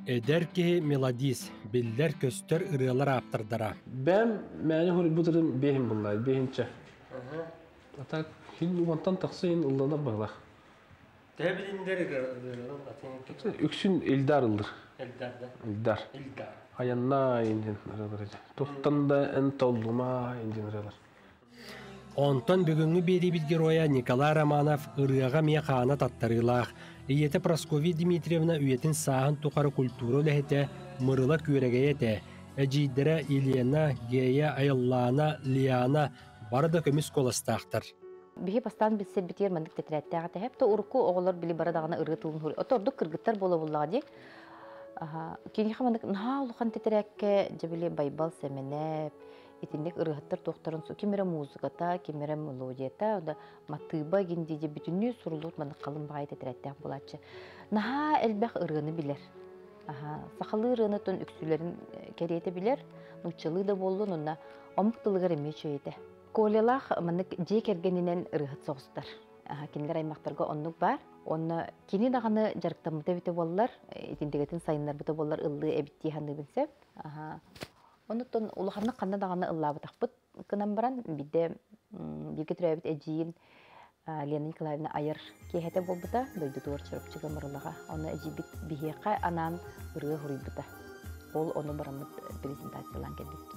Эдэр киһи мелодист, биллэр-көстөр ырыалар ааптардара. Бэм мэни хури бэһин буллай, бэһинче. А так хин уонтан тахса ин ылланар бағлах. Үксүн Эльдар ыллыр. Эльдар да? Эльдар. Эльдар. Аянна индин ыралар. Тухтан да эн толлума индин ыралар. Онтон бүгүҥҥү биэриибит геройа Николай Романов ырыаҕа эмиэ хаана таттарыылаах. Ийэтэ Прасковья Дмитриевна үйэтин сааһын тухары культура үлэһитэ, Мырыла күөрэгэйэ этэ. Эдьиийдэрэ Елена, Гея, Айыллаана, Лиана бары да көмүс куоластаахтар. Биһи бастаан билсэрбитигэр маннык тэтрээттээх этэ. Хэп урукку оҕолор били бары даҕаны ырыа тылын хури. Ото ордук кыргыттар буола буллаҕа дии. Киниэхэ маннык наһаа улахан тэтэрээккэ дьэ били Байбал Сэмэнэп, итинник ырыаһыттар туохтарын ким эрэ музыката, ким эрэ мелодията, да матыыба гин дии бүтүннүү суруллубут маннык халыҥ баҕайы тэтэрээттээх буолааччы. Наһаа элбэх ырыаны билэр. Сахалыы ырыаны тон үксүлэрин кэриэтэ билэр, нууччалыы да буоллун, онно омук тылыгар эмиэ үчүгэй Колялаах маннык дьиэ кэргэнинэн ырыаһыт соҕустар. Кинилэр аймахтарга оннук баар. Онно кини даҕаны дьарыктаммыта эбитэ буоллар, итинтигэтин сайыннарбыта буоллар ыллыы эбиттии саныыбын сөп. Онуттан улаханнык ханна даҕаны ыллаабатахпыт гынан баран, биирдэ бииргэ төрөөбүт эдьиийим Лена Николаевна айар киэһэтэ буолбута, дойдутугар Чурапчыга Мырылаҕа. Онно эдьиийбит биһиэхэ анаан ырыа хуруйбута. Ол ону бараммыт презентациялаан кэлбиппит.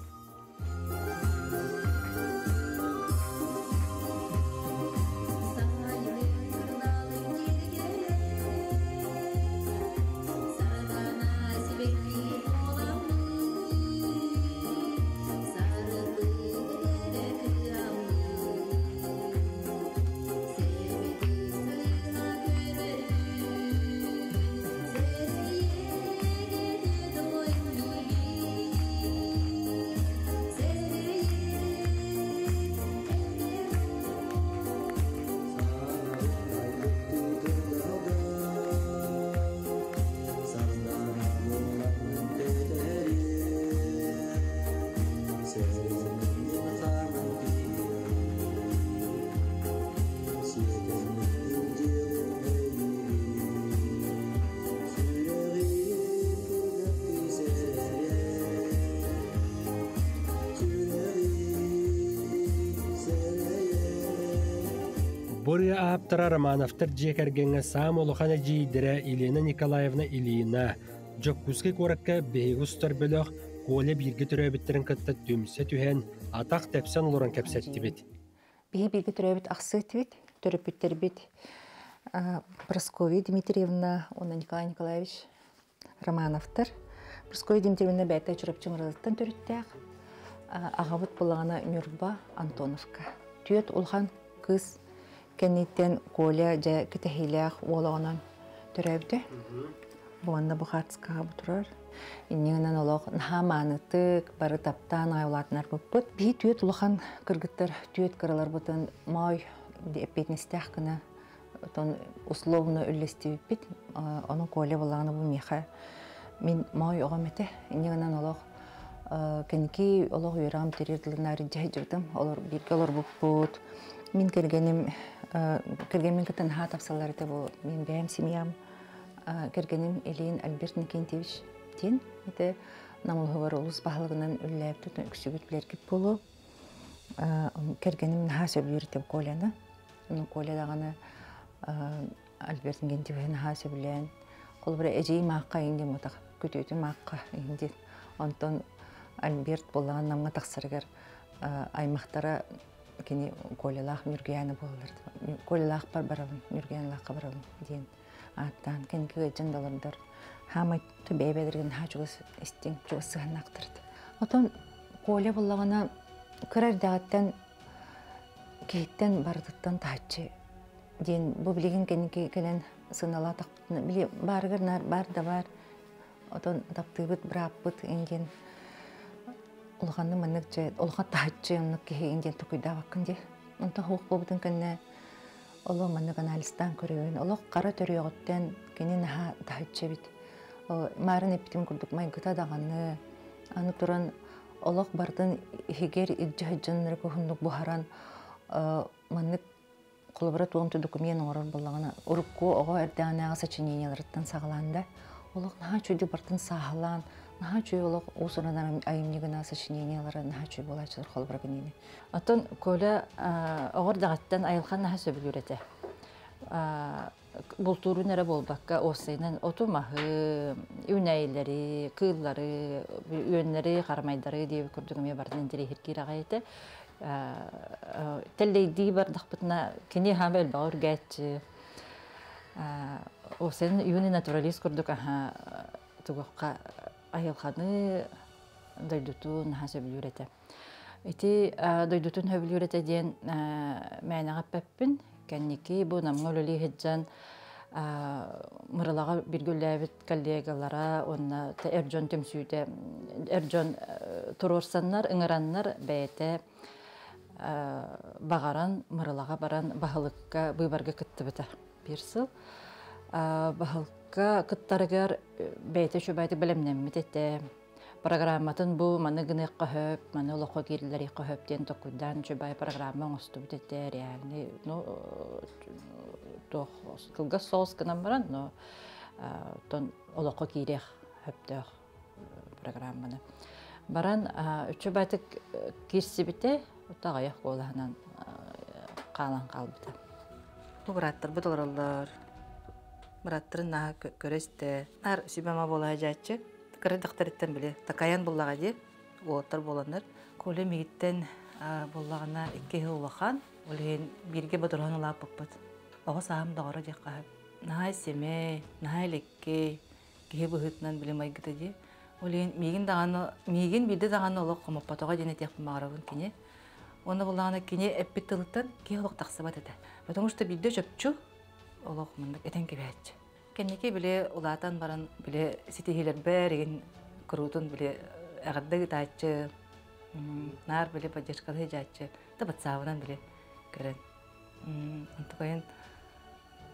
ырыа ааптара Романовтар дьиэ кэргэҥҥэ саамай улахан эдьиийдэрэ Елена Николаевна Ильина Дьокуускай куоракка биһиги устар бөлөх Коля бииргэ төрөөбүттэрин кытта түмсэ түһэн, атах тэпсэн олорон кэпсэттибит. Биһи бииргэ төрөөбүт ахсыы этибит, төрөппүттэрбит Прасковья Дмитриевна уонна Николай Николаевич Романовтар. Прасковья Дмитриевна бэйэтэ Чурапчы Мырылыттан төрүттээх, аҕабыт булаҕына Ньурба Антоновка. Түөрт улахан кыыс кэнниттэн Коля дьэ кэтэһиилээх уол оҕонон төрөөбүтэ. Буонна Бухарскаҕа бу турар. Иннигинэн олох наһаа маанытык, бары таптаан аҕай улаатынарбыппыт. Биһи түөрт улахан кыргыттар түөрт кыраларбытын моой эппиэтинэстээх гына отон условно үллэстибиппит. Ону Коля булаҕына бу миэхэ мин моой оҕом этэ. Иннигинэн олох кэнники олох үөрэҕим тириэр дылынаар дьаһайдьыбытым. Олор бииргэ олорбуппут. Мин кэргэним кэргэммин кытта наһаа тапсаллар этэ бу мин бэйэм семьям. Кэргэним Ильин Альберт Никентьевич диэн ити Намылыһыгар улус баһылыгынан үлэлээбит үксүгүт билэргит буолуо. Кэргэним наһаа сөбүлүүр этэ Коляны. Ну Коля даҕаны Альберт Никентьевиһи наһаа сөбүлээн холобура эдьиий маахха иҥ диэн буотах күтүөтүм маахха иҥ диэн. Онтон Альберт буоллаҕына Намҥа тахсарыгар аймахтара кини Колялаах Ньургуйаана буолаллар. Колялаахпар барабын, Ньургуйаналаахха барабын диэн ааттаан кэнники ыалдьан да олордор. Хаамай бэйэ-бэйэлэригэр наһаа чугас истиҥ, чугас сыһыаннаахтар этэ. Отон Коля буоллаҕына кыра эрдэҕиттэн киһиттэн барытыттан таһыччы диэн бу билигин кэнники кэлэн сыаналаатахпытына били баарыгар наар баар да баар отон таптыыбыт бырааппыт диэн улаханнык маннык дьэ улахан таһыччы оннук киһи диэн токуйдаабаккын дии. Онтон суох буолбутун кэннэ олох маннык анализтаан көрөбүн. Олох хара төрүөҕүттэн кини наһаа таһыччы эбит. Маарын эппитим курдук майгыта даҕаны аны туран олох барытын иһигэр илдьэ сылдьаннары уһуннук буһаран маннык холобура туомту документ оҥорор буоллаҕына урукку оҕо эрдэҕинээҕи сочинениеларыттан саҕалаан да олох наһаа үчүгэй барытын сааһылаан наһаа үчүгэй олох уус-уран айымньыгына сочинениелара наһаа үчүгэй буолааччылар холобура кинини. Оттон Коля оҕо эрдэҕиттэн айылҕа наһаа сөбүлүүр этэ. Бултуурун эрэ буолбакка, уопсайынан оту-маһы, үүнээйилэри, кыыллары, үөннэри, харамайдары диэбит курдук эмиэ барытын интэриэһиргиир аҕай этэ. Тэллэйдии бардахпытына, кини хаама элбэҕи үргээччи. Уопсайынан юный натуралист курдук аһа тугахха айылҕаны дойдутун наһаа сөбүлүүр этэ. Ити дойдутун сөбүлүүр этэ диэн мээнэҕэ эппэппин. Кэнники бу Намҥа үлэлии сылдьан Мырылаҕа бииргэ үлэлээбит коллегалара уонна эр дьон түмсүүтэ эр дьон туруорсаннар, ыҥыраннар бэйэтэ баҕаран Мырылаҕа баран баһылыкка быыбарга кыттыбыта биир сыл. Баһылыкка кыттарыгар бэйэтэ үчүгэйдик бэлэмнэммит этэ. Программатын бу маны гыныахха сөп, маны олоххо киириллэриэххэ сөп диэн толкуйдаан үчүгэй программа оҥостубут этэ. Реальный, ну, туох кылгас соҕус гынан баран, но оттон олоххо киириэх сөптөөх программаны. Баран үчүгэйдик киирсибитэ, аҕыйах куолаһынан хаалан хаалбыта. Бу бырааттарбыт олороллор. Бырааттарын наһаа көрө-истэ. Нар сүбэ-ама буола сылдьааччы. Кыра дьахтарыттан били такайан буллаҕа дии уолаттар буоланнар. Коля миигиттэн буоллаҕына икки сыл улахан. Ол иһин бииргэ бодоруһан улааппыппыт. Оҕо сааһым доҕоро диэххэ сөп. Наһаа сэмэй, наһаа элэккэй, киһи быһыытынан били майгыта дии. Ол иһин миигин даҕаны, миигин биирдэ даҕаны олох хомоппотоҕо диэн этиэхпин баҕарабын кини. Уонна буоллаҕына кини эппит тылыттан киһи олох тахсыбат этэ. Потому что биирдэ чопчу олох маннык этэн кэбиһээччи. Кэнники били улаатан баран били ситиһиилэрбэр игин куруутун били эҕэрдэ ыытааччы, наар били поддержкалыы сылдьааччы, да батсаабынан били көрөн. Онтукайын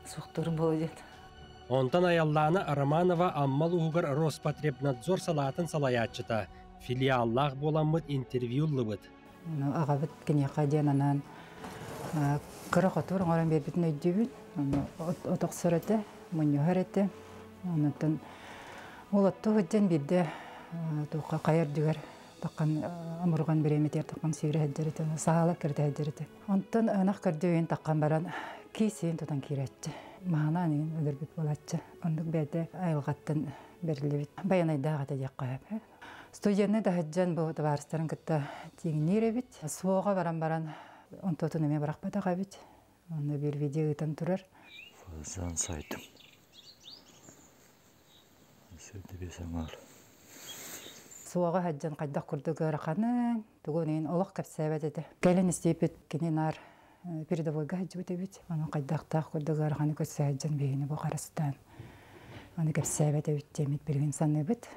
суохтуурум буолуо диэн. Онтон Айаллаана Романова Амма улууһугар Роспотребнадзор салаатын салайааччыта, филиаллаах буоламмыт интервью ыллыбыт. Аҕабыт киниэхэ диэн анаан кыра хотуур оҥорон биэрбитин өйдүүбүн. От охсор этэ, мунньуһар этэ. Онтон уолаттуу сылдьан биирдэ туохха хайа үрдүгэр Таққан амурган биреметер таққан сүйрі хәджерите, саалап кірді хәджерите. Онтон ынақ көрді таққан баран кисин тутан киретчи. Махана анын өлөрбүт болатчы. Ондук бәде айылгаттан берилибит. Баянайда гата жакка. Студентны да хаджан бу табарыстарын кытта тигиниребит. Суога баран баран онтотун эме баракпатага бит. Онда бир видео ытан турар. Фазан сайтым. Сөйді бесаңар. Суога хаджан кайдак курдук ыраканы, тугунин олох кепсебет эте. Келен истепит кини нар передовойга хаджыбыт эбит. Аны кайдактаах курдук ыраканы көтсө хаджан бейини бу карастан. Аны кепсебет эбит темит билген саныбыт.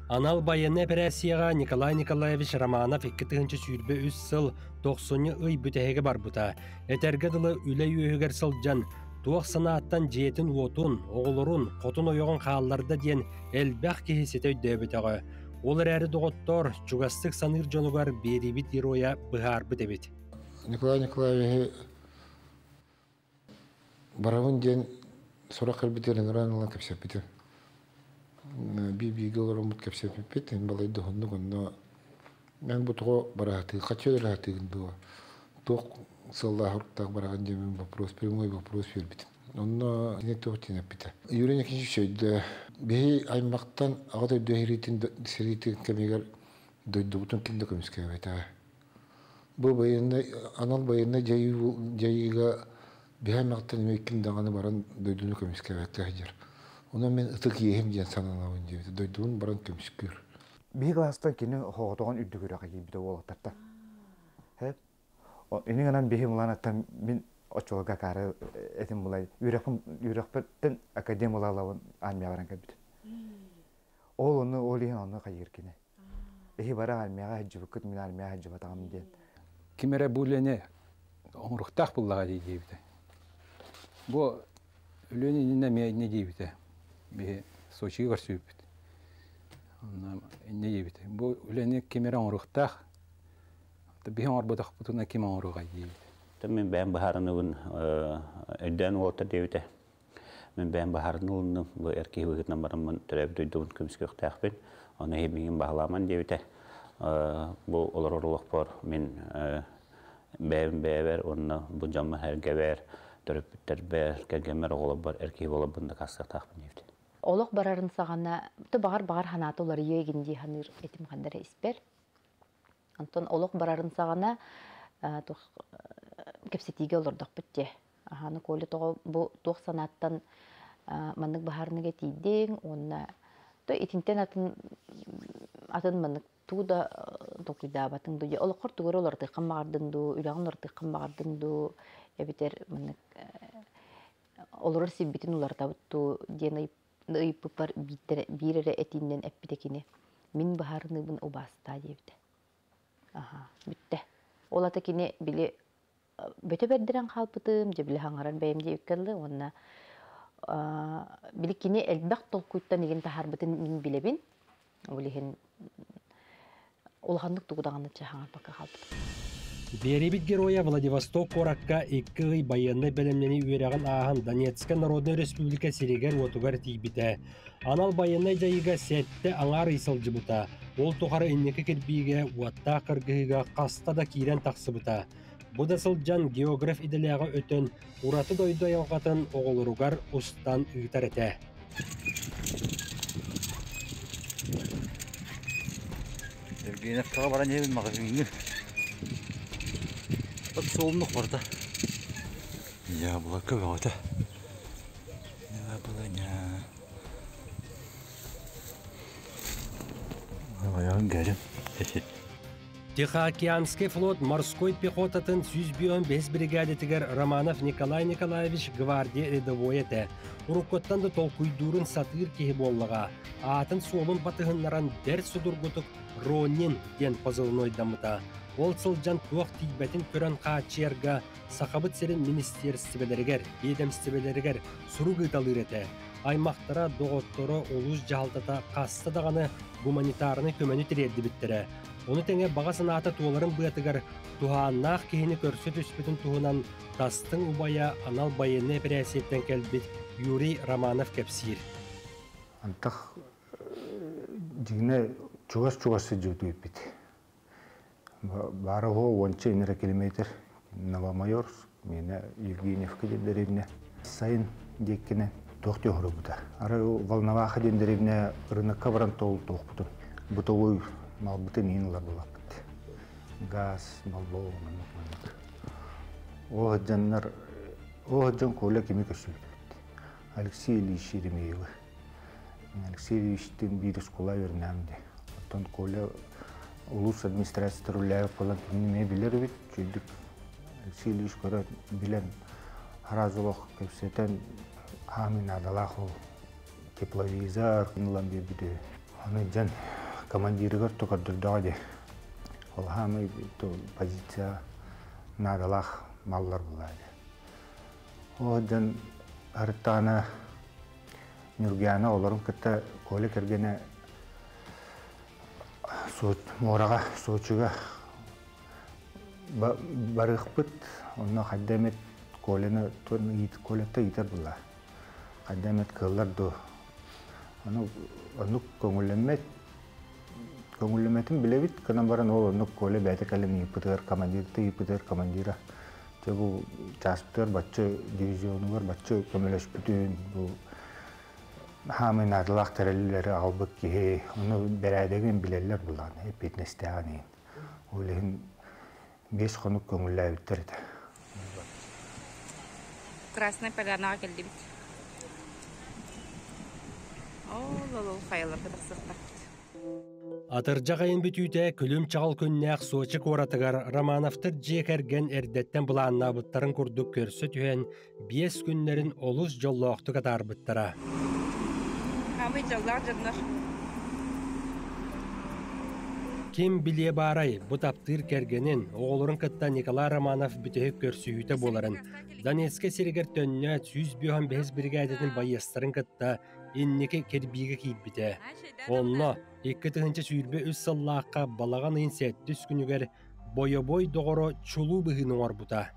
Анал байыны операцияға Николай Николаевич Романов 2-сүүрбэ үс сыл 90 ый бүтэһигэ барбыта. Этэргэ дылы үлэ үөһүгэр сылдьан, туох санааттан жиэтин уотун, оҕолорун, хотун ойоҕун хаалларда диэн элбэх киһи ситэ өйдөөбүтэҕэ. Ол эрээри доҕоттор, чугастык саныыр дьонугар биэрибит героя быһаарбыт эбит. Николай Николаевич барабын диэн сорох кэлбитигэр ыҥыран ылан кэпсэппитим. Би-биге олороммут кэпсэппиппит, эн балайда оннук онно мен бу тоҕо бараатыы, хаччы өлөһатыгын дуо, туох сыллаах бараган диэн вопрос, прямой вопрос бербитим. Онно кини туох диэн эппитэ. Юрий Никитич өйдө, биһи аймактан аҕа дойду хиритин сиритин кэмигэр дойдубутун ким да көмүскээбэтэ. Бу военный, анал военный жайыга биһи аймактан эме ким даҕаны баран дойдуну көмүскээбэккэ сылдьар. Онон мен ытык иэһим диэн сананабын диэбитэ, дойдубун баран көмүскүүр. Биһи класстан кини хоҕотоҕон үрдүгүрэ кийбите уолаттарта. Хеп. Инин анан биһи муланаттан мин очолга кары этим булай. Үрәхпеттен академ улалабын армия баран кэлбит. Ол оны ол иһин оны кайыр кине. Эхи бара армияга хаджыбыккыт мин армияга хаджыбатагам диэн. Кимере булене оңруктах буллага дейбите. Бу үлөне инне ме не дейбите. Би Сочиге көрсүбүт. Онна инне дейбите. Бу үлөне кимере оңруктах. Би оңорбутах бутуна ким оңруга дейбите. Мен бәм баһарыныгын өйдән уолта дейбите. Мен бәм баһарынылны бу эрки выгытнан бараммын төрәб дойдубун көмүскө Оны хебиңин баһаламан дейбите. Бу олор орлох бар мен бәм бәбер онна бу жамма хәргәбәр төрөпүттер бәр кергемер оголо бар эрки боло бunda кастыктаахпын дейбите. Олох барарын сағана, то бағар бағар ханаты олар егинди ханыр этим хандара испер. Антон олох барарын сағана кепсетиге олордох битте. Аханы коле того бу туох санаттан маннык баһарныга тиидең, онна то итинтен атын атын маннык тууда токуйдаабатын ду, олохор тугөр олор тыйкан багардын ду, үлэгин олор тыйкан багардын ду, эбитер маннык олорор сиббитин улартабыт диэн ыйыппыппар биирере этиннен эппитекини мин баһарыныбын убааста диэбите. Аха, бүтте. Ол ата кини били бөтө бердирен хаалбытым, же били хаңарар бэйэм дии үккэллы, онна били кини элбэх толкуйттан игин тахарбытын мин билебин. Олихин улаханнык тугудаганны чахаңар хаалбытым. Беребит героя Владивосток коракка икки ый байыаннай бэлэмнени үөрэҕин ааһан Донецкая Народная Республика сиригэр уотугар тиийбитэ. Анал байыаннай дьайыыга сэттэ аҥаар ый сылдьыбыта. Ол тухары инники кирбиигэ уоттаах кыргыһыыга хаста да киирэн тахсыбыта. Бу да сылдьан географ иделээҕэ өтөн ураты дойду айылҕатын оҕолоругар устан ыытар этэ. Евгений баран ебин магазинге. От солнух барда. Яблоко вот. Яблоня. Аяғын гәрім. Тихоокеанский флот морской пехотатын сүзбион бес бригадетигер Романов Николай Николаевич гвардия рядовой эте. Уруккоттан да толкуйдурун сатыр киһи буоллаҕа. Аатын суолун батыһыннаран дэр судургутук Ронин диэн позывнойдаммыта. Ол сылдьан туох тиийбэтин көрөн хааччыйарга Сахабыт сирин министерствелеригэр, ведомствелеригэр сурук ыыталыыр этэ. Аймактара доҕотторо улус дьаһалтата хаста даҕаны гуманитарны көмөнү тириэрдибиттэрэ. Ону тэҥэ баҕа санаата туоларын быатыгар туһааннаах киһини көрсө түспүтүн туһунан тастыҥ убайа анал байыаннай эпэрээссийэттэн кэлбит Юрий Романов кэпсиир. Антах дьиҥнэ Чугас-чугас сылдьыбыт үппит. Баара уһуо уонча инэрэ километр Новомайорск, миэнэ Евгеньевка диэн дэриэбинэ. Сайын диэккинэ туох диэ оһоробута. Арай ол Волноваха диэн дэриэбинэ рынокка баран туохпутун бытовой малбытын иһин ылар булаппыт. Газ, баллон, маннык маннык. Ол сылдьаннар, ол сылдьан Коля кими көрсүбүтүбүт. Алексей Ильич Еремеевы. Алексей Ильичтин биир оскуола үөрэнэм дии. Оттон Коля улуус администрациятыгар үлэлээбит буолан кинини эмиэ билэр эбит. Үчүгэйдик Алексей Ильич көрөн, билэн, араас олох кэпсэтэн хаамыы наадалаах ол тепловизор ылан биэрбит үһү. Аны дьон командирыгар то көрдөрдөҕө дии. Ол хаамыы позиция наадалаах маллар буолаа дии. Ол дьон арыттаҕына Ньургуйаана олорун кытта Коля кэргэнэ муораҕа Сочига барыахпыт. Онно хайда эмит Коляны Колятта ыытар буолла. Хайда эмит кыаллар дуо? Ону оннук көҥүллэммэт көҥүллэммэтин билэбит. Гынан баран ол оннук Коля бэйэтэ кэлэн ыйыппытыгар командирта ыйыппытыгар командира Дьэ бу чааспытыгар бачча дивизионугар бачча көмөлөспүтүн бу хаамай наадалаах тэрилилэри аҕалбыт киһи ону бэрээдэгин билэллэр булааны эппиэтинэстээҕин иһин. Ол иһин 5 хонук көҥүллээбиттэр этэ. Красная Полянаҕа кэллибит. Ол ол хайаларга тахсыахтаахпыт. Атырдьах айын бүтүүтэ күлүм-чаҕыл күннээх Сочи куоратыгар Романовтар дьиэ кэргэн эрдэттэн былааннаабыттарын курдук көрсө түһэн, 5 күннэрин олус дьоллоохтук атаарбыттара. Хамый дьоллоох дьоннор. Ким билиэ баарай, бу таптыыр кэргэнин, оҕолорун кытта Николай Романов бүтэһик көрсүһүүтэ буоларын, Донецкай сиригэр төннөөт 155 биригээдэтин байыастарын кытта инники кирбиигэ киирбитэ. Онно 2023 сыллаахха балаҕан ыйын сэттис күнүгэр бойобуой доҕоро чулуу быһыыны оҥорбута.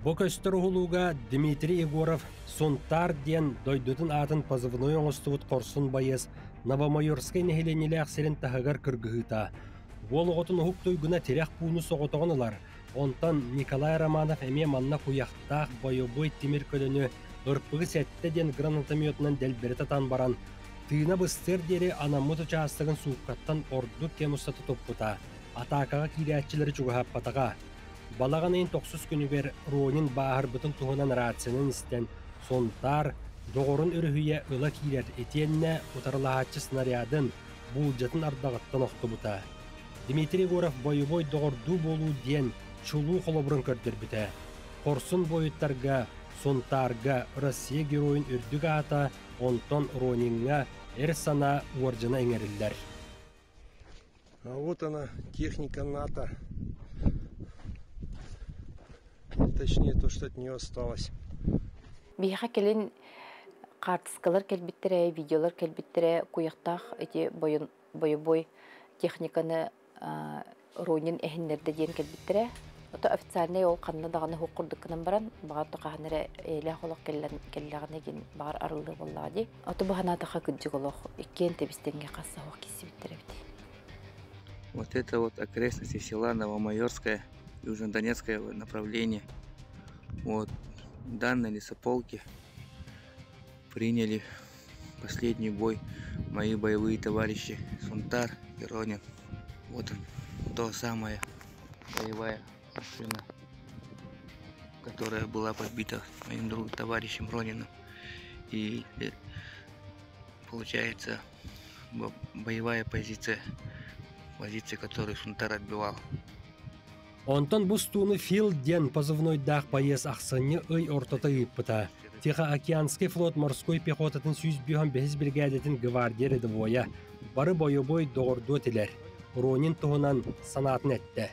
Бу көстөр уһулууга Дмитрий Егоров Сунтаар диэн дойдутун аатын позывной оҥостубут хорсун байыас Новомайорскай нэһилиэнньэлээх сирин таһыгар кыргыһыыта. Уол оҕотун уһук туйгуна тирэх пууну соҕотоҕун ылар. Онтон Николай Романов эмиэ манна куйахтаах бойобуой тимир көлөнү ырпыгы сэттэ диэн гранатометынан дэлбэритэ атан баран, тыына быстыар диэри анаммыт учаастагын сууккаттан ордук кэм устата туппута, атаакаҕа киирээччилэри чугаһаппатаҕа. Балаҕан ыйын тохсус күнүгэр Ронин бааһырбытын туһунан рациянан истэн, Сунтаар доҕорун өрүһүйэ ыла киирэр итиэннэ утарылаһааччы снарядын, буулдьатын ардаҕыттан охтубута. Дмитрий Егоров бойобуой доҕордуу буолуу диэн чулуу холобурун көрдөрбүтэ. Хорсун буойуттарга Сунтаарга Россия Геройун үрдүк аата, онтон Рониҥҥа Эр санаа уордьана иҥэриллэр. А вот она, техника НАТО. Точнее, то, что от нее осталось. Биһиэхэ кэлин хаартыскалар кэлбиттэрэ, видеолар кэлбиттэрэ куйахтаах ити бойобуой техниканы Ронин эһиннэрдэ диэн кэлбиттэрэ. Ото официальный ол ханна даҕаны суох курдук гынан баран, баҕар то хаһан эрэ эйэлээх олох кэллэҕинэ гин баҕар арыллыа буоллаҕа дии. Ото бу санаатахха кырдьык олох иккиэн тэбистэҥҥэ хасса суох киирсибиттэр эбит. Вот это вот окрестности села Новомайорское, Южнодонецкое направление. Вот данные лесополки приняли последний бой мои боевые товарищи Сунтар и Ронин. Вот он, то самая боевая машина, которая была подбита моим другом товарищем Ронином. И получается боевая позиция, позиция, которую Сунтар отбивал. Онтон бу устууну Фил диэн позывнойдаах байыас ахсынньы ый ортото ыыппыта. Тихоокеанский флот морской пехотатын 105 биригээдэтин гвардия рядовойа бары бойобуой доҕордуу этилэр. Ронин туһунан санаатын эттэ.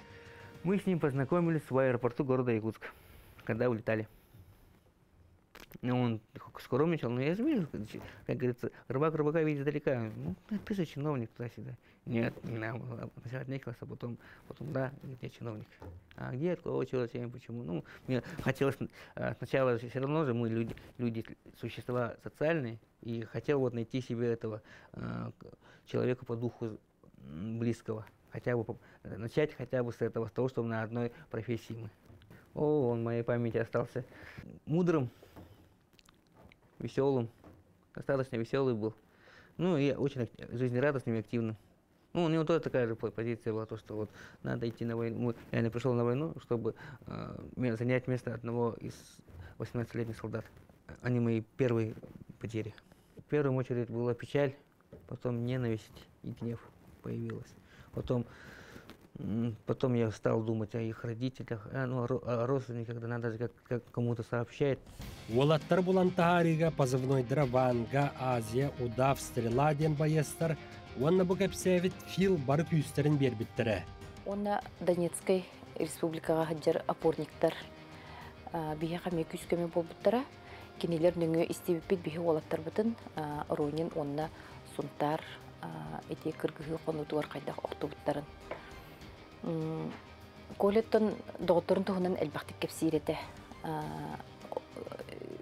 Мы с ним познакомились в аэропорту города Якутск, когда улетали. Ну, он скромничал, но я же вижу, как говорится, рыбак рыбака видит издалека. Ну, ты же чиновник туда-сюда. Нет, не надо. Сначала отнекивался, потом, потом, да, я чиновник. А где, откуда, чего, зачем, почему? Ну, мне хотелось сначала, все равно же мы люди, люди, существа социальные, и хотел вот найти себе этого человека по духу близкого. Хотя бы начать хотя бы с этого, с того, что на одной профессии мы. О, он в моей памяти остался мудрым, веселым, достаточно веселый был. Ну и очень жизнерадостным и активным. Ну, у него тоже такая же позиция была, то, что вот надо идти на войну. Я не пришел на войну, чтобы занять место одного из 18-летних солдат. Они мои первые потери. В первую очередь была печаль, потом ненависть и гнев появилась. Потом, потом я стал думать о их родителях, ну, о родственниках, когда надо же как кому-то сообщать. Уолаттар булан таһаарыыга позывнойдара Ванга, Азия, Удав, Стрела диэн байыастар уонна бу кэпсээбит Фил бары күүстэрин биэрбиттэрэ. Онна Донецкай республикаҕа сылдьар опорниктар биһиэхэ эмиэ күүс-көмө буолбуттара. Кинилэр нөҥүө истибиппит биһи уолаттарбытын Ронин уонна Сунтаар ити кыргыһыы хонуутугар хайдах охтубуттарын. Колеттон доҕотторун туһунан элбэхтик кэпсиир этэ.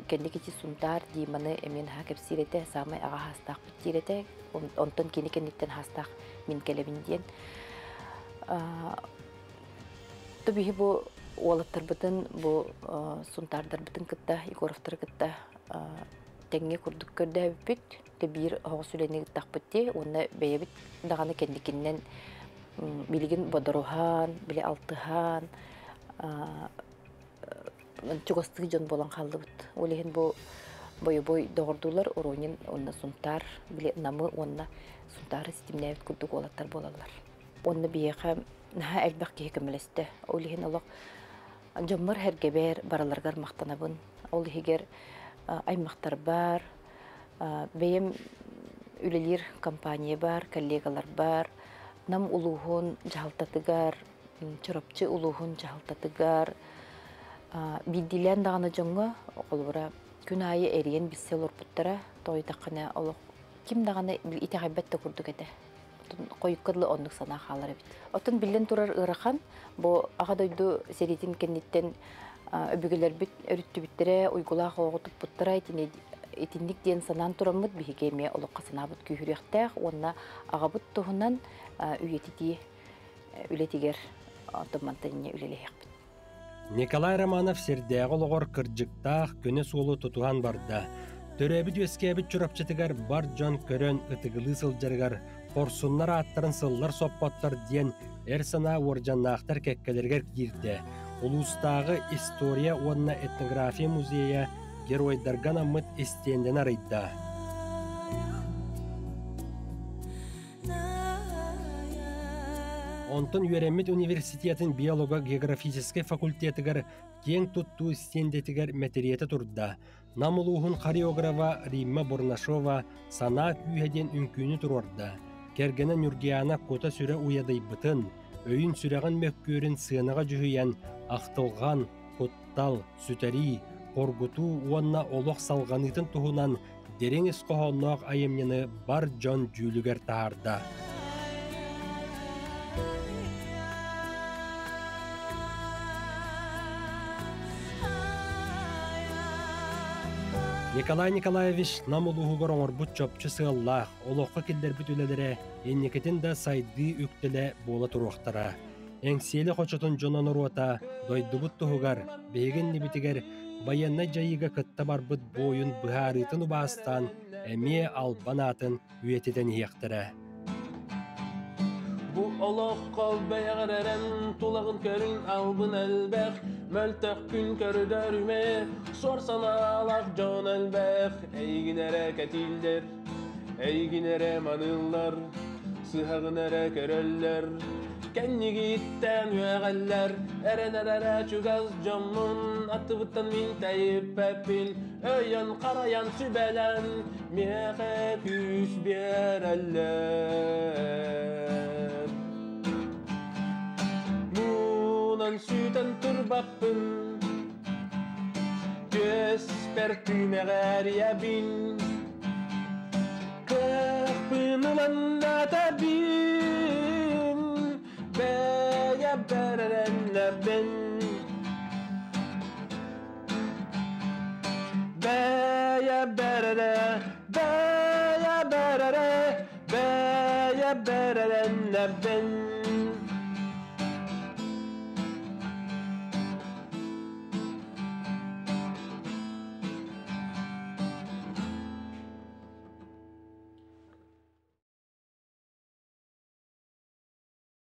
Кэнники ити Сунтаар Диманы эмиэ наһаа кэпсиир этэ, саамай аҕа хаастаахпыт диир этэ. Онтон кини кэнниттэн хаастаах мин кэлэбин диэн. То биһи бу уолаттарбытын, бу сунтаардарбытын кытта, Егоровтары кытта тэҥҥэ курдук көрдөһөбүппүт. Те биир оҕус үлэни ыттахпыт дии, уонна бэйэбит даҕаны кэнникиннэн билигин бодоруһаан, били алтыһаан, чугастыы дьон буолан хааллыбыт. Ол иһин бу бойобуой доҕордуулар Уронин уонна Сунтаар, били Намы уонна Сунтаары ситимнээбит курдук уолаттар буолаллар. Уонна биһиэхэ наһаа элбэх киһи көмөлөстө. Ол иһин олох дьоммор сэргэбэр барыларыгар махтанабын. Ол иһигэр аймахтарбар, бэйэм үлэлиир компания бар, коллегаларбар, Нам улууһун дьаһалтатыгар, Чурапчы улууһун дьаһалтатыгар, биирдиилээн даҕаны дьоҥҥо холобура күн аайы эрийэн билсэ олорбуттара, тоҕуйдаххына олох ким даҕаны итэҕэйбэт да курдук этэ. Хойукка дылы оннук санаа хаалар эбит. Оттон биллэн турар ыарахан, бу Аҕа дойду сэриитин кэнниттэн өбүгэлэрбит өрүттүбүттэрэ, уйгулаах оҕо туппуттара итинник диэн санаан тураммыт биһиги эмиэ олоххо санаабыт күүһүрүөхтээх уонна аҕабыт туһунан үйэтитии үлэтигэр оттон мантан инньэ үлэлэһиэхпит. Николай Романов сирдээҕи олоҕор кырдьыктаах көнө суолу тутуһан барда. Төрөөбүт үөскээбит Чурапчытыгар бар дьон көрөн ытыгылыы сылдьарыгар хорсуннар ааттарын сыллар соппоттор диэн эр санаа уордьаннаахтар кэккэлэригэр киирдэ. Улуустааҕы история уонна этнография музейа геройдарга анаммыт истиэндэни арыйда. Онтон үөрэммит университетын биолого-географическай факультетыгар киэҥ туттуу истиэндэтигэр мэтириэтэ турда. Нам улууһун хореографа Римма Бурнашова «Санаа күүһэ» диэн үҥкүүнү туруорда. Кэргэнэ Нюргиана кута-сүрэ уйадыйбытын, өйүн-сүрэҕин мөккүөрүн сыанаҕа дьүһүйэн, ахтылҕан, куттал, сүтэрии, хоргутуу уонна олох салҕаныытын туһунан дириҥ ис хоһоонноох айымньыны бар дьон дьүүлүгэр таһаарда. Николай Николаевич Нам улууһугар оҥорбут чопчу сыаллаах, олоххо киллэрбит үлэлэрэ инникитин да сайдыы үктэлэ буола туруохтара. Эҥсиэли хочотун дьоно норуота дойдубут туһугар, биһиги иннибитигэр байыаннай дьайыыга кытта барбыт буойун быһаарыытын убаастаан, эмиэ албан аатын үйэтитэн иһиэхтэрэ. Бу олоххо бэйэҕэр эрэн, тулаҕын көрүн албын элбэх, мөлтөх күн көрдөрүмэ, суор санаалаах дьон элбэх, эйигин эрэ кэтииллэр, эйигин эрэ маныыллар, сыһаҕын эрэ көрөллөр, кэннигиттэн үөҕэллэр, эрэнэр эрэ чугас дьоммун, аттыбыттан мин тэйиппэппин, өйөн харайан сүбэлэн, миэхэ күүс биэрэллэр. Муунан сүтэн турбаппын, түөспэр Бэйэбэр түмэҕэрийэбин Кыахпын ыланнатабын Бэйэбэр эрэнэбин Бэйэбэр эрэ, бэйэбэр эрэ, бэйэбэр эрэнэбин.